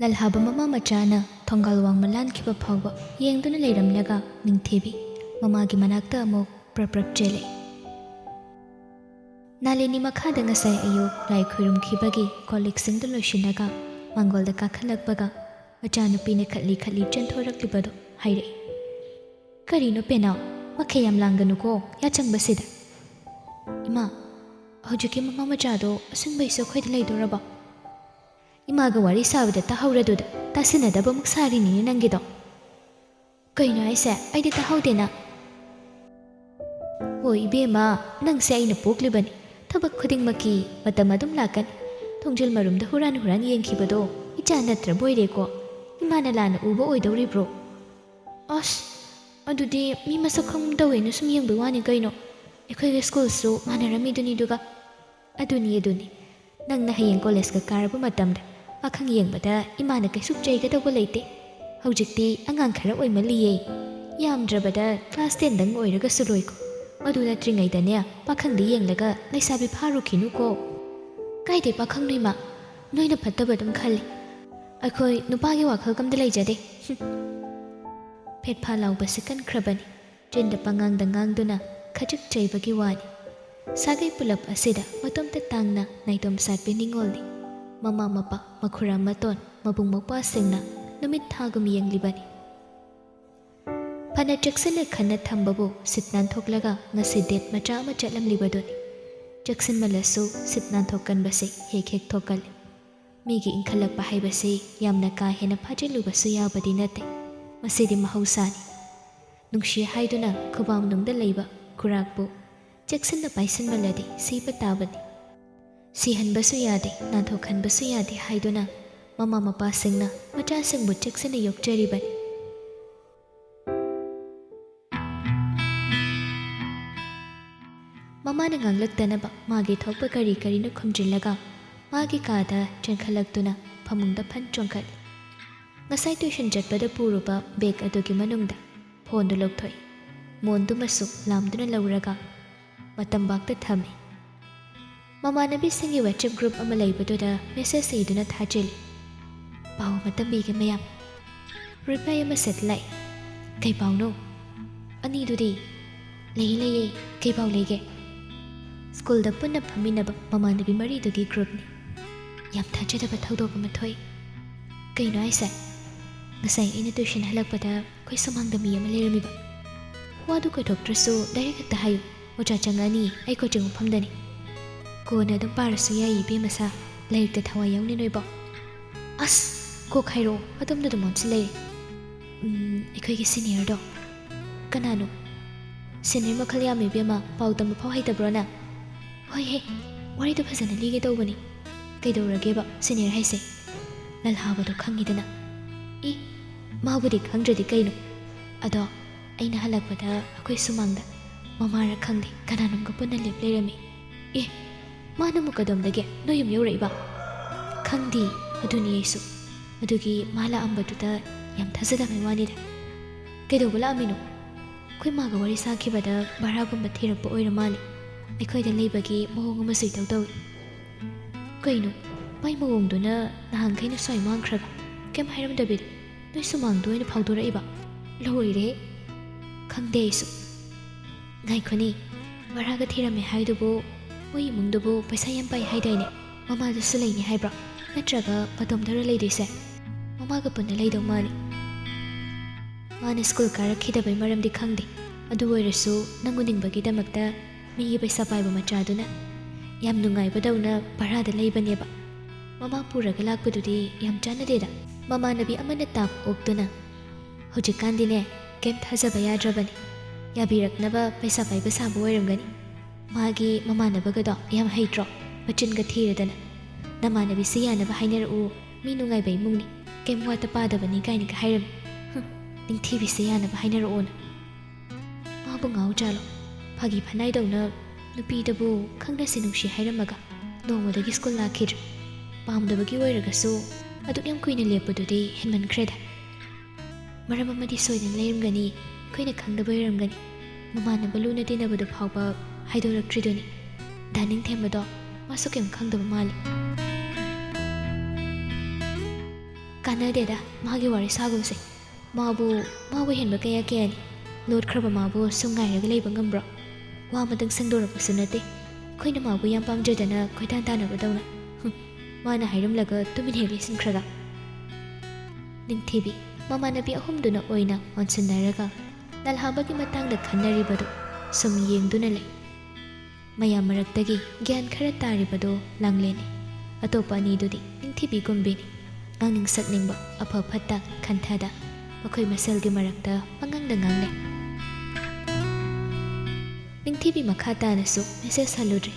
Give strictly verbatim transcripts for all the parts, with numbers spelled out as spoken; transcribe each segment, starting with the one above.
ꯂꯜꯍꯥꯕ ꯃꯃꯥ ꯃꯆꯥꯅ ꯊꯣꯡꯒꯥꯜ ꯋꯥꯡꯃ ꯂꯥꯟꯈꯤꯕ ꯐꯥꯎꯕ ꯌꯦꯡꯗꯨꯅ ꯂꯩꯔꯝꯂꯒ ꯅꯤꯡꯊꯤꯕꯤ ꯃꯃꯥꯒꯤ ꯃꯅꯥꯛꯇ ꯑꯃꯨꯛ ꯄ꯭ꯔꯞ ꯄ꯭ꯔꯞ ꯆꯦꯜꯂꯦ꯫ ꯅꯥꯂꯤꯅꯤ ꯃꯈꯥꯗ ꯉꯁꯥꯏ ꯑꯌꯨꯛ ꯂꯥꯏ ꯈꯨꯔꯨꯝꯈꯤꯕꯒꯤ ꯀꯣꯜ ꯂꯤꯛꯁꯤꯡꯗꯨ ꯂꯣꯏꯁꯤꯜꯂꯒ ꯃꯥꯡꯒꯣꯜꯗ ꯀꯥꯈꯠꯂꯛꯄꯒ ꯃꯆꯥꯅꯨꯄꯤꯅ ꯈꯠꯂꯤ ꯈꯠꯂꯤ ꯆꯦꯟꯊꯣꯔꯛꯂꯤꯕꯗꯨ ꯍꯥꯏꯔꯛꯏ꯫ "ꯀꯔꯤꯅꯣ ꯄꯦꯅꯥꯎ, ꯃꯈꯩ ꯌꯥꯝ ꯂꯥꯡꯒꯅꯨꯀꯣ, ꯌꯥꯆꯪꯕꯁꯤꯗ꯫ ꯏꯃꯥ, ꯍꯧꯖꯤꯛꯀꯤ ꯃꯃꯥ ꯃꯆꯥꯗꯣ ꯑꯁꯦꯡꯕꯩꯁꯨ ꯑꯩꯈꯣꯏꯗ ꯂꯩꯗꯣꯔꯕꯣ? ꯏꯃꯥꯒ ꯋꯥꯔꯤ ꯁꯥꯕꯗ ꯇꯥꯍꯧꯔꯗꯨꯗ ꯇꯥꯁꯤꯟꯅꯗꯕꯃꯨꯛ ꯁꯥꯔꯤꯅꯤꯅꯦ ꯅꯪꯒꯤꯗꯣ꯫ ꯀꯩꯅꯣ ꯍꯥꯏꯁꯦ? ꯑꯩꯗꯤ ꯇꯥꯍꯧꯗꯦꯅ꯫" "ꯍꯣꯏ ꯏꯕꯦꯝꯃ, ꯅꯪꯁꯦ ꯑꯩꯅ ꯄꯣꯛꯂꯤꯕꯅꯤ꯫ ꯊꯕꯛ ꯈꯨꯗꯤꯡꯃꯛꯀꯤ ꯃꯇꯝ ꯑꯗꯨꯝ ꯂꯥꯛꯀꯅꯤ꯫ ꯊꯣꯡꯖꯤꯜ ꯃꯔꯨꯝꯗ ꯍꯨꯔꯥꯟ ꯍꯨꯔꯥꯟ ꯌꯦꯡꯈꯤꯕꯗꯣ ꯏꯆꯥ ꯅꯠꯇ꯭ꯔꯕ ꯑꯣꯏꯔꯦꯀꯣ꯫ ꯏꯃꯥꯅ ꯂꯥꯟꯅ ꯎꯕ ꯑꯣꯏꯗꯧꯔꯤꯕ꯭ꯔꯣ?" "ꯑꯁ, ꯑꯗꯨꯗꯤ ꯃꯤ ꯃꯁꯛ ꯈꯪꯗꯧꯋꯦꯅ ꯁꯨꯝ ꯌꯦꯡꯕꯩ ꯋꯥꯅꯤ ꯀꯩꯅꯣ꯫ ꯑꯩꯈꯣꯏꯒ ꯁ꯭ꯀꯨꯜꯁꯨ ꯃꯥꯟꯅꯔꯝꯃꯤꯗꯨꯅꯤꯗꯨꯒ꯫" "ꯑꯗꯨꯅꯤ, ꯑꯗꯨꯅꯤ꯫ ꯅꯪꯅ ꯍꯌꯦꯡ ꯀꯣꯂꯦꯖꯀ ꯀꯥꯔꯕ ꯃꯇꯝꯗ ꯄꯥꯈꯪ ꯌꯦꯡꯕꯗ ꯏꯃꯥꯅ ꯀꯩꯁꯨ ꯆꯩꯒꯗꯧꯕ ꯂꯩꯇꯦ꯫ ꯍꯧꯖꯤꯛꯇꯤ ꯑꯉꯥꯡ ꯈꯔ ꯑꯣꯏꯃꯜꯂꯤꯌꯦ꯫ ꯌꯥꯝꯗ꯭ꯔꯕꯗ ꯀ꯭ꯂꯥꯁ ꯇꯦꯟꯗꯪ ꯑꯣꯏꯔꯒꯁꯨ ꯂꯣꯏꯀꯣ꯫ ꯑꯗꯨ ꯅꯠꯇ꯭ꯔꯤꯉꯩꯗꯅꯦ, ꯄꯥꯈꯪꯗꯤ ꯌꯦꯡꯂꯒ ꯂꯩꯁꯥꯕꯤ ꯐꯥꯔꯨꯈꯤꯅꯨꯀꯣ꯫" "ꯀꯥꯏꯗꯩ ꯄꯥꯈꯪꯅꯣ ꯏꯃꯥ? ꯅꯣꯏꯅ ꯐꯠꯇꯕ ꯑꯗꯨꯝ ꯈꯜꯂꯤ꯫ ꯑꯩꯈꯣꯏ ꯅꯨꯄꯥꯒꯤ ꯋꯥꯈꯜꯒ ꯑꯝꯇ ꯂꯩꯖꯗꯦ꯫" ꯍꯨꯝ꯫ ꯐꯦꯠ ꯐꯥ ꯂꯥꯎꯕꯁꯤ ꯀꯟꯈ꯭ꯔꯕꯅꯤ꯫ ꯆꯤꯟꯗ ꯄꯉꯥꯡꯗ ꯉꯥꯡꯗꯨꯅ ꯈꯖꯤꯛ ꯆꯩꯕꯒꯤ ꯋꯥꯅꯤ꯫ ꯁꯥꯒꯩ ꯄꯨꯂꯞ ꯑꯁꯤꯗ ꯃꯇꯣꯝꯇ ꯇꯥꯡꯅ ꯅꯥꯏꯇꯣꯝ ꯁꯥꯠꯄꯤ ꯅꯤꯡꯉꯣꯜꯅꯤ꯫ ꯃꯃꯥ ꯃꯄꯥ, ꯃꯈꯨꯔꯥ ꯃꯇꯣꯟ, ꯃꯕꯨꯡ ꯃꯧꯄ꯭ꯋꯥꯁꯤꯡꯅ ꯅꯨꯃꯤꯠ ꯊꯥꯒꯨꯝ ꯌꯦꯡꯂꯤꯕꯅꯤ꯫ ꯐꯅ ꯆꯦꯛꯁꯤꯟꯅ ꯈꯟꯅ ꯊꯝꯕꯕꯨ ꯁꯤꯠ ꯅꯥꯟꯊꯣꯛꯂꯒ ꯉꯁꯤ ꯗꯦꯠ ꯃꯆꯥ ꯑꯃ ꯆꯠꯂꯝꯂꯤꯕꯗꯨꯅꯤ꯫ ꯆꯦꯛꯁꯤꯟꯃꯜꯂꯁꯨ ꯁꯤꯠ ꯅꯥꯟꯊꯣꯛꯀꯟꯕꯁꯤ ꯍꯦꯛ ꯍꯦꯛ ꯊꯣꯛꯀꯜꯂꯤ꯫ ꯃꯤꯒꯤ ꯏꯟꯈꯠꯂꯛꯄ ꯍꯥꯏꯕꯁꯤ ꯌꯥꯝꯅ ꯀꯥ ꯍꯦꯟꯅ ꯐꯥꯖꯤꯜꯂꯨꯕꯁꯨ ꯌꯥꯕꯗꯤ ꯅꯠꯇꯦ꯫ ꯃꯁꯤꯗꯤ ꯃꯍꯧꯁꯥꯅꯤ꯫ ꯅꯨꯡꯁꯤ ꯍꯥꯏꯗꯨꯅ ꯈꯨꯕꯥꯝꯅꯨꯡꯗ ꯂꯩꯕ ꯈꯨꯔꯥꯛꯄꯨ ꯆꯦꯛꯁꯤꯟꯅ ꯄꯥꯏꯁꯤꯟꯃꯜꯂꯗꯤ ꯁꯤꯕ ꯇꯥꯕꯅꯤ꯫ ꯁꯤꯍꯟꯕꯁꯨ ꯌꯥꯗꯦ, ꯅꯥꯟꯊꯣꯛꯍꯟꯕꯁꯨ ꯌꯥꯗꯦ ꯍꯥꯏꯗꯨꯅ ꯃꯃꯥ ꯃꯄꯥꯁꯤꯡꯅ ꯃꯆꯥꯁꯤꯡꯕꯨ ꯆꯦꯛꯁꯤꯟꯅ ꯌꯣꯛꯆꯔꯤꯕꯅꯤ꯫ ꯃꯃꯥꯅ ꯉꯥꯡꯂꯛꯇꯅꯕ ꯃꯥꯒꯤ ꯊꯣꯛꯄ ꯀꯔꯤ ꯀꯔꯤꯅꯣ ꯈꯨꯝꯖꯤꯜꯂꯒ ꯃꯥꯒꯤ ꯀꯥꯗ ꯆꯦꯟꯈꯠꯂꯛꯇꯨꯅ ꯐꯃꯨꯡꯗ ꯐꯟ ꯆꯣꯡꯈꯠꯂꯤ꯫ ꯉꯁꯥꯏ ꯇ꯭ꯌꯨꯁꯟ ꯆꯠꯄꯗ ꯄꯨꯔꯨꯕ ꯕꯦꯒ ꯑꯗꯨꯒꯤ ꯃꯅꯨꯡꯗ ꯐꯣꯟꯗꯨ ꯂꯧꯊꯣꯛꯏ꯫ ꯃꯣꯟꯗꯨꯃꯁꯨ ꯂꯥꯝꯗꯨꯅ ꯂꯧꯔꯒ ꯃꯇꯝꯕꯥꯛꯇ ꯊꯝꯃꯤ꯫ ꯃꯃꯥꯟꯅꯕꯤꯁꯤꯡꯒꯤ WhatsApp group ꯑꯃ ꯂꯩꯕꯗꯨꯗ message ꯏꯗꯨꯅ ꯊꯥꯖꯤꯜꯂꯤ꯫ ꯄꯥꯎ ꯑꯃ ꯇꯝꯕꯤꯒꯦ ꯃꯌꯥꯝ꯫ ꯔꯨꯏꯄꯥꯏ ꯑꯃ ꯁꯦꯠ ꯂꯥꯛꯏ꯫ ꯀꯩ ꯄꯥꯎꯅꯣ? ꯑꯅꯤꯗꯨꯗꯤ? ꯂꯩꯌꯦ, ꯂꯩꯌꯦ꯫ ꯀꯩ ꯄꯥꯎ ꯂꯩꯒꯦ? ꯁ꯭ꯀꯨꯜꯗ ꯄꯨꯟꯅ ꯐꯝꯃꯤꯟꯅꯕ ꯃꯃꯥꯟꯅꯕꯤ ꯃꯔꯤꯗꯨꯒꯤ ꯒ꯭ꯔꯨꯞꯅꯤ꯫ ꯌꯥꯝ ꯊꯥꯖꯗꯕ ꯊꯧꯗꯣꯛ ꯑꯃ ꯊꯣꯛꯏ꯫ ꯀꯩꯅꯣ ꯍꯥꯏꯁꯦ? ꯉꯁꯥꯏ ꯑꯩꯅ ꯇ꯭ꯌꯨꯁꯟ ꯍꯜꯂꯛꯄꯗ ꯑꯩꯈꯣꯏ ꯁꯨꯃꯥꯡꯗ ꯃꯤ ꯑꯃ ꯂꯩꯔꯝꯃꯤꯕ꯫ ꯋꯥꯗꯨ ꯀꯣꯏꯊꯣꯛꯇ꯭ꯔꯁꯨ ꯗꯥꯏꯔꯦꯛ ꯍꯦꯛꯇ ꯍꯥꯏꯌꯨ꯫ ꯑꯣꯖꯥ ꯆꯪꯉꯛꯑꯅꯤ, ꯑꯩ ꯀꯣꯆꯤꯡ ꯃꯐꯝꯗꯅꯤ꯫ ꯀꯣꯟꯅ ꯑꯗꯨꯝ ꯄꯥꯔꯁꯨ ꯌꯥꯏ ꯏꯕꯦꯝꯃ ꯁꯥ, ꯂꯥꯏꯔꯤꯛꯇ ꯊꯋꯥꯏ ꯌꯥꯎꯅꯤ ꯅꯣꯏꯕꯣ꯫ ꯑꯁ, ꯀꯣꯛ ꯍꯥꯏꯔꯛꯑꯣ, ꯑꯗꯣꯝꯗ ꯑꯗꯨꯝ ꯑꯣꯟꯁꯤꯜ ꯂꯩꯔꯦ꯫ ꯎꯝ, ꯑꯩꯈꯣꯏꯒꯤ ꯁꯤꯅꯤꯌꯔꯗꯣ꯫ ꯀꯅꯥꯅꯣ? ꯁꯤꯅꯤꯌꯔ ꯃꯈꯜ ꯌꯥꯝꯃꯤ ꯏꯕꯦꯝꯃ, ꯄꯥꯎ ꯇꯝꯕ ꯐꯥꯎ ꯍꯩꯇꯕ꯭ꯔꯣ ꯅꯪ? ꯍꯣꯏꯍꯦ, ꯋꯥꯔꯤꯗꯣ ꯐꯖꯅ ꯂꯤꯒꯦ ꯇꯧꯕꯅꯤ꯫ ꯀꯩꯗꯧꯔꯒꯦꯕ ꯁꯤꯅꯤꯌꯔ ꯍꯥꯏꯁꯦ? ꯂꯜꯍꯥꯕꯗꯣ ꯈꯪꯉꯤꯗꯅ꯫ ꯏ, ꯃꯥꯕꯨꯗꯤ ꯈꯪꯗ꯭ꯔꯗꯤ ꯀꯩꯅꯣ? ꯑꯗꯣ ꯑꯩꯅ ꯍꯜꯂꯛꯄꯗ ꯑꯩꯈꯣꯏ ꯁꯨꯃꯥꯡꯗ ꯃꯃꯥꯔ ꯈꯪꯗꯦ ꯀꯅꯥꯅꯣꯝꯒ ꯄꯨꯟꯅ ꯂꯦꯞ ꯂꯩꯔꯝꯃꯤ꯫ ꯑꯦ, ꯃꯥꯅ ꯑꯃꯨꯛ ꯀꯗꯣꯝꯗꯒꯤ ꯅꯣꯏ ꯌꯨꯝ ꯌꯧꯔꯛꯏꯕ? ꯈꯪꯗꯦ, ꯑꯗꯨꯅꯤ ꯑꯩꯁꯨ꯫ ꯑꯗꯨꯒꯤ ꯃꯥ ꯂꯥꯛꯑꯝꯕꯗꯨꯗ ꯌꯥꯝ ꯊꯥꯖꯗꯕꯩ ꯋꯥꯅꯤꯗ꯫ ꯀꯩꯗꯧꯕ ꯂꯥꯛꯑꯝꯃꯤꯅꯣ? ꯑꯩꯈꯣꯏ ꯃꯥꯒ ꯋꯥꯔꯤ ꯁꯥꯈꯤꯕꯗ ꯚꯔꯥꯒꯨꯝꯕ ꯊꯤꯔꯛꯄ ꯑꯣꯏꯔ ꯃꯥꯜꯂꯦ꯫ ꯑꯩꯈꯣꯏꯗ ꯂꯩꯕꯒꯤ ꯃꯑꯣꯡ ꯑꯃꯁꯨ ꯏꯇꯧ ꯇꯧꯏ꯫ ꯀꯩꯅꯣ, ꯃꯥꯏ ꯃꯑꯣꯡꯗꯨꯅ ꯅꯍꯥꯟꯈꯩꯅ ꯁ꯭ꯋꯥꯏ ꯃꯥꯡꯈ꯭ꯔꯒ ꯀꯩꯝ ꯍꯥꯏꯔꯝꯗꯕꯤꯗ ꯅꯣꯏ ꯁꯨꯃꯥꯡꯗ ꯑꯣꯏꯅ ꯐꯥꯎꯗꯣꯔꯛꯏꯕ? ꯂꯣꯏꯔꯦ! ꯈꯪꯗꯦ ꯑꯩꯁꯨ꯫ ꯉꯥꯏꯈꯣꯅꯦ, ꯚꯔꯥꯒ ꯊꯤꯔꯝꯃꯦ ꯍꯥꯏꯗꯨꯕꯨ ꯃꯣꯏ ꯏꯃꯨꯡꯗꯨꯕꯨ ꯄꯩꯁꯥ ꯌꯥꯝ ꯄꯥꯏ ꯍꯥꯏꯗꯥꯏꯅꯦ? ꯃꯃꯥꯗꯨꯁꯨ ꯂꯩꯅꯤ ꯍꯥꯏꯕ꯭ꯔꯣ? ꯅꯠꯇ꯭ꯔꯒ ꯃꯇꯣꯝꯗꯔ ꯂꯩꯗꯣꯏꯁꯦ? ꯃꯃꯥꯒ ꯄꯨꯟꯅ ꯂꯩꯗꯧ ꯃꯥꯜꯂꯤ꯫ ꯃꯥꯅ ꯁ꯭ꯀꯨꯜ ꯀꯥꯔꯛꯈꯤꯗꯕꯩ ꯃꯔꯝꯗꯤ ꯈꯪꯗꯦ, ꯑꯗꯨ ꯑꯣꯏꯔꯁꯨ ꯅꯪ ꯎꯅꯤꯡꯕꯒꯤꯗꯃꯛꯇ ꯃꯤꯒꯤ ꯄꯩꯁꯥ ꯄꯥꯏꯕ ꯃꯆꯥꯗꯨꯅ ꯌꯥꯝ ꯅꯨꯡꯉꯥꯏꯕꯗꯧꯅ ꯚꯔꯥꯗ ꯂꯩꯕꯅꯦꯕ꯫ ꯃꯃꯥ ꯄꯨꯔꯒ ꯂꯥꯛꯄꯗꯨꯗꯤ ꯌꯥꯝ ꯆꯥꯟꯅꯗꯦꯗ꯫ ꯃꯃꯥꯟꯅꯕꯤ ꯑꯃꯅ ꯇꯥꯛ ꯑꯣꯛꯇꯨꯅ, "ꯍꯧꯖꯤꯛꯀꯥꯟꯗꯤꯅꯦ, ꯀꯩꯝ ꯊꯥꯖꯕ ꯌꯥꯗ꯭ꯔꯕꯅꯤ꯫ ꯌꯥꯕꯤꯔꯛꯅꯕ ꯄꯩꯁꯥ ꯄꯥꯏꯕ ꯁꯥꯕ ꯑꯣꯏꯔꯝꯒꯅꯤ꯫ ꯃꯥꯒꯤ ꯃꯃꯥꯟꯅꯕꯒꯗꯣ ꯌꯥꯝ ꯍꯩꯇ꯭ꯔꯣ? ꯃꯆꯤꯟꯒ ꯊꯤꯔꯗꯅ꯫ ꯅꯃꯥꯟꯅꯕꯤꯁꯤ ꯌꯥꯅꯕ ꯍꯥꯏꯅꯔꯛꯎ, ꯃꯤ ꯅꯨꯡꯉꯥꯏꯕ ꯏꯃꯨꯡꯅꯤ, ꯀꯩꯝ ꯋꯥꯠꯇ ꯄꯥꯗꯕꯅꯤ" ꯀꯥꯏꯅꯒ ꯍꯥꯏꯔꯝꯃꯤ꯫ ꯍꯨꯝ, ꯅꯤꯡꯊꯤꯕꯤꯁꯦ ꯌꯥꯅꯕ ꯍꯥꯏꯅꯔꯛꯑꯣꯅ꯫ ꯃꯥꯕꯨ ꯉꯥꯎꯖꯥꯠꯂꯣ? ꯐꯥꯒꯤ ꯐꯅꯥꯏꯗꯧꯅ ꯅꯨꯄꯤꯗꯕꯨ ꯈꯪꯅꯁꯤ ꯅꯨꯡꯁꯤ ꯍꯥꯏꯔꯝꯃꯒ ꯅꯣꯡꯃꯗꯒꯤ ꯁ꯭ꯀꯨꯜ ꯂꯥꯛꯈꯤꯗ꯭ꯔꯦ꯫ ꯄꯥꯝꯗꯕꯒꯤ ꯑꯣꯏꯔꯒꯁꯨ ꯑꯗꯨꯛ ꯌꯥꯝ ꯀꯨꯏꯅ ꯂꯦꯞꯄꯗꯨꯗꯤ ꯍꯦꯟꯃꯟꯈ꯭ꯔꯦꯗ꯫ ꯃꯔꯝ ꯑꯃꯗꯤ ꯁꯣꯏꯗꯅ ꯂꯩꯔꯝꯒꯅꯤ, ꯑꯩꯈꯣꯏꯅ ꯈꯪꯗꯕ ꯑꯣꯏꯔꯝꯒꯅꯤ꯫ ꯃꯃꯥꯟꯅꯕ ꯂꯨꯅ ꯇꯤꯟꯅꯕꯗꯨ ꯐꯥꯎꯕ ꯍꯥꯏꯗꯣꯔꯛꯇ꯭ꯔꯤꯗꯨꯅꯤ꯫ ꯗꯥ ꯅꯤꯡꯊꯦꯝꯕꯗꯣ ꯃꯥꯁꯨ ꯀꯩꯝ ꯈꯪꯗꯕ ꯃꯥꯜꯂꯤ꯫ ꯀꯥꯟꯅꯗꯦꯗ, ꯃꯥꯒꯤ ꯋꯥꯔꯤ ꯁꯥꯒꯨꯝꯁꯦ꯫ ꯃꯥꯕꯨ, ꯃꯥꯕꯨ ꯍꯦꯟꯕ ꯀꯌꯥ ꯀꯌꯥꯅꯤ? ꯂꯣꯠꯈ꯭ꯔꯕ ꯃꯥꯕꯨ ꯁꯨꯝ ꯉꯥꯏꯔꯒ ꯂꯩꯕ ꯉꯝꯕ꯭ꯔꯣ? ꯋꯥ ꯑꯃꯇꯪ ꯁꯦꯡꯗꯣꯔꯛꯄꯁꯨ ꯅꯠꯇꯦ꯫ ꯑꯩꯈꯣꯏꯅ ꯃꯥꯕꯨ ꯌꯥꯝ ꯄꯥꯝꯖꯗꯅ ꯀꯣꯏꯇꯥꯟ ꯇꯥꯟꯅꯕꯗꯧꯅ꯫ ꯍꯨꯝ, ꯃꯥꯅ ꯍꯥꯏꯔꯝꯂꯒ ꯇꯨꯃꯤꯟ ꯍꯦꯛ ꯂꯩꯁꯤꯟꯈ꯭ꯔꯒ꯫ ꯅꯤꯡꯊꯤꯕꯤ, ꯃꯃꯥꯟꯅꯕꯤ ꯑꯍꯨꯝꯗꯨꯅ ꯑꯣꯏꯅ ꯑꯣꯟꯁꯤꯟꯅꯔꯒ ꯂꯜꯍꯥꯕꯒꯤ ꯃꯇꯥꯡꯗ ꯈꯟꯅꯔꯤꯕꯗꯨ ꯁꯨꯝ ꯌꯦꯡꯗꯨꯅ ꯂꯩ꯫ ꯃꯌꯥꯝ ꯃꯔꯛꯇꯒꯤ ꯒ꯭ꯌꯥꯟ ꯈꯔ ꯇꯥꯔꯤꯕꯗꯨ ꯂꯥꯡꯂꯦꯟꯅꯤ꯫ ꯑꯇꯣꯞꯄ ꯑꯅꯤꯗꯨꯗꯤ ꯅꯤꯡꯊꯤꯕꯤꯒꯨꯝꯕꯤꯅꯤ꯫ ꯉꯥꯡꯅꯤꯡ ꯁꯛꯅꯤꯡꯕ, ꯑꯐ ꯐꯠꯇ ꯈꯟꯊꯗ, ꯃꯈꯣꯏ ꯃꯁꯦꯜꯒꯤ ꯃꯔꯛꯇ ꯄꯉꯥꯡꯗ ꯉꯥꯡꯅꯩ꯫ ꯅꯤꯡꯊꯤꯕꯤ ꯃꯈꯥ ꯇꯥꯅꯁꯨ ꯃꯦꯁꯦꯖ ꯍꯜꯂꯨꯗ꯭ꯔꯦ꯫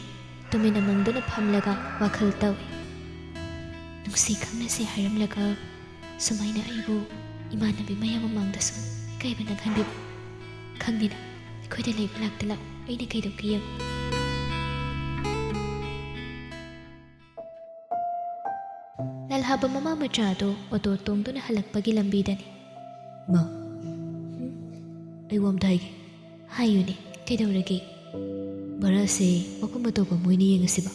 ꯇꯨꯃꯤꯟꯅ ꯃꯪꯗꯨꯅ ꯐꯝꯂꯒ ꯋꯥꯈꯜ ꯇꯧꯏ꯫ ꯅꯨꯡꯁꯤ ꯈꯪꯅꯁꯦ ꯍꯥꯏꯔꯝꯂꯒ ꯁꯨꯃꯥꯏꯅ ꯑꯩꯕꯨ ꯏꯃꯥꯟꯅꯕꯤ ꯃꯌꯥꯝ ꯃꯃꯥꯡꯗꯁꯨ ꯏꯀꯥꯏꯕ ꯅꯪꯍꯟꯕꯤꯕ꯫ ꯈꯪꯗꯦꯅ, ꯑꯩꯈꯣꯏꯗ ꯂꯩꯕ ꯂꯥꯛꯇ ꯂꯥꯛꯎ, ꯑꯩꯅ ꯀꯩꯗꯧꯒꯦ ꯌꯦꯡꯉꯨ꯫ ꯂꯜꯍꯥꯕ ꯃꯃꯥ ꯃꯆꯥ ꯑꯗꯨ ꯑꯣꯇꯣ ꯇꯣꯡꯗꯨꯅ ꯍꯜꯂꯛꯄꯒꯤ ꯂꯝꯕꯤꯗꯅꯤ꯫ ꯃꯥ, ꯍꯨꯝ? ꯑꯩ ꯋꯥ ꯑꯝꯇ ꯍꯥꯏꯒꯦ꯫ ꯍꯥꯏꯌꯨꯅꯦ, ꯀꯩꯗꯧꯔꯒꯦ? ꯚꯔꯥꯁꯦ ꯃꯐꯝ ꯑꯇꯣꯞꯄ ꯑꯃ ꯑꯣꯏꯅ ꯌꯦꯡꯉꯁꯤꯕ꯫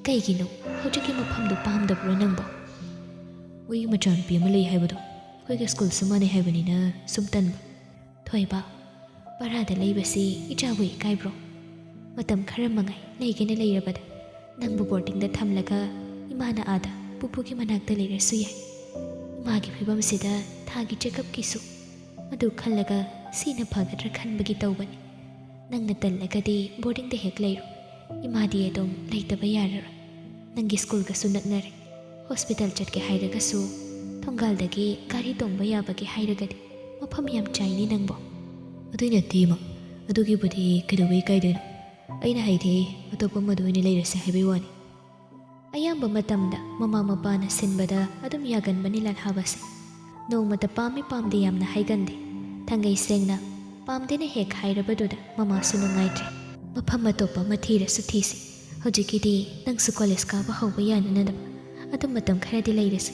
ꯀꯩꯒꯤꯅꯣ? ꯍꯧꯖꯤꯛꯀꯤ ꯃꯐꯝꯗꯨ ꯄꯥꯝꯗꯕ꯭ꯔꯣ ꯅꯪꯕꯣ? ꯃꯣꯏꯒꯤ ꯃꯆꯥꯅꯨꯄꯤ ꯑꯃ ꯂꯩ ꯍꯥꯏꯕꯗꯣ, ꯑꯩꯈꯣꯏꯒ ꯁ꯭ꯀꯨꯜꯁꯨ ꯃꯥꯟꯅꯩ ꯍꯥꯏꯕꯅꯤꯅ ꯁꯨꯝ ꯇꯟꯕ꯫ ꯊꯣꯏꯕ, ꯚꯔꯥꯗ ꯂꯩꯕꯁꯤ ꯏꯆꯥꯕꯨ ꯏꯀꯥꯏꯕ꯭ꯔꯣ? ꯃꯇꯝ ꯈꯔ ꯃꯉꯥꯏ ꯂꯩꯒꯦꯅ ꯂꯩꯔꯕꯗ ꯅꯪꯕꯨ ꯕꯣꯔꯗꯤꯡꯗ ꯊꯝꯂꯒ ꯏꯃꯥꯅ ꯑꯥꯗ ꯄꯨꯄꯨꯒꯤ ꯃꯅꯥꯛꯇ ꯂꯩꯔꯁꯨ ꯌꯥꯏ꯫ ꯏꯃꯥꯒꯤ ꯐꯤꯕꯝꯁꯤꯗ ꯊꯥꯒꯤ ꯆꯦꯀꯞꯀꯤꯁꯨ꯫ ꯑꯗꯨ ꯈꯜꯂꯒ ꯁꯤꯅ ꯐꯒꯗ꯭ꯔꯥ ꯈꯟꯕꯒꯤ ꯇꯧꯕꯅꯤ꯫ ꯅꯪꯅ ꯇꯜꯂꯒꯗꯤ ꯕꯣꯔꯗꯤꯡꯗ ꯍꯦꯛ ꯂꯩꯔꯣ꯫ ꯏꯃꯥꯗꯤ ꯑꯗꯨꯝ ꯂꯩꯇꯕ ꯌꯥꯔꯔꯣꯏ꯫ ꯅꯪꯒꯤ ꯁ꯭ꯀꯨꯜꯒꯁꯨ ꯅꯛꯅꯔꯦ꯫ ꯍꯣꯁꯄꯤꯇꯥꯜ ꯆꯠꯀꯦ ꯍꯥꯏꯔꯒꯁꯨ ꯊꯣꯡꯒꯥꯜꯗꯒꯤ ꯒꯥꯔꯤ ꯇꯣꯡꯕ ꯌꯥꯕꯒꯤ ꯍꯥꯏꯔꯒꯗꯤ ꯃꯐꯝ ꯌꯥꯝ ꯆꯥꯏꯅꯦ ꯅꯪꯕꯣ꯫ ꯑꯗꯨꯏ ꯅꯠꯇꯦ ꯏꯃꯥ, ꯑꯗꯨꯒꯤꯕꯨꯗꯤ ꯀꯩꯗꯧꯕꯩ ꯏꯀꯥꯏꯗꯣꯏꯅꯣ? ꯑꯩꯅ ꯍꯥꯏꯗꯤ ꯑꯇꯣꯞꯄ ꯑꯃꯗ ꯑꯣꯏꯅ ꯂꯩꯔꯁꯦ ꯍꯥꯏꯕꯩ ꯋꯥꯅꯤ꯫ ꯑꯌꯥꯝꯕ ꯃꯇꯝꯗ ꯃꯃꯥ ꯃꯄꯥꯅ ꯁꯤꯟꯕꯗ ꯑꯗꯨꯝ ꯌꯥꯒꯟꯕꯅꯤ ꯂꯜꯍꯥꯕꯁꯦ꯫ ꯅꯣꯡꯃꯇ ꯄꯥꯝꯃꯤ ꯄꯥꯝꯗꯦ ꯌꯥꯝꯅ ꯍꯥꯏꯒꯟꯗꯦ꯫ ꯊꯥꯡꯒꯩ ꯁꯦꯡꯅ ꯄꯥꯝꯗꯦꯅ ꯍꯦꯛ ꯍꯥꯏꯔꯕꯗꯨꯗ ꯃꯃꯥꯁꯨ ꯅꯨꯡꯉꯥꯏꯇ꯭ꯔꯦ꯫ ꯃꯐꯝ ꯑꯇꯣꯞꯄ ꯑꯃ ꯊꯤꯔꯁꯨ ꯊꯤꯁꯤ꯫ ꯍꯧꯖꯤꯛꯀꯤꯗꯤ ꯅꯪꯁꯨ ꯀꯣꯂꯦꯖ ꯀꯥꯕ ꯍꯧꯕ ꯌꯥꯅꯅꯕ ꯑꯗꯨꯝ ꯃꯇꯝ ꯈꯔꯗꯤ ꯂꯩꯔꯁꯤ꯫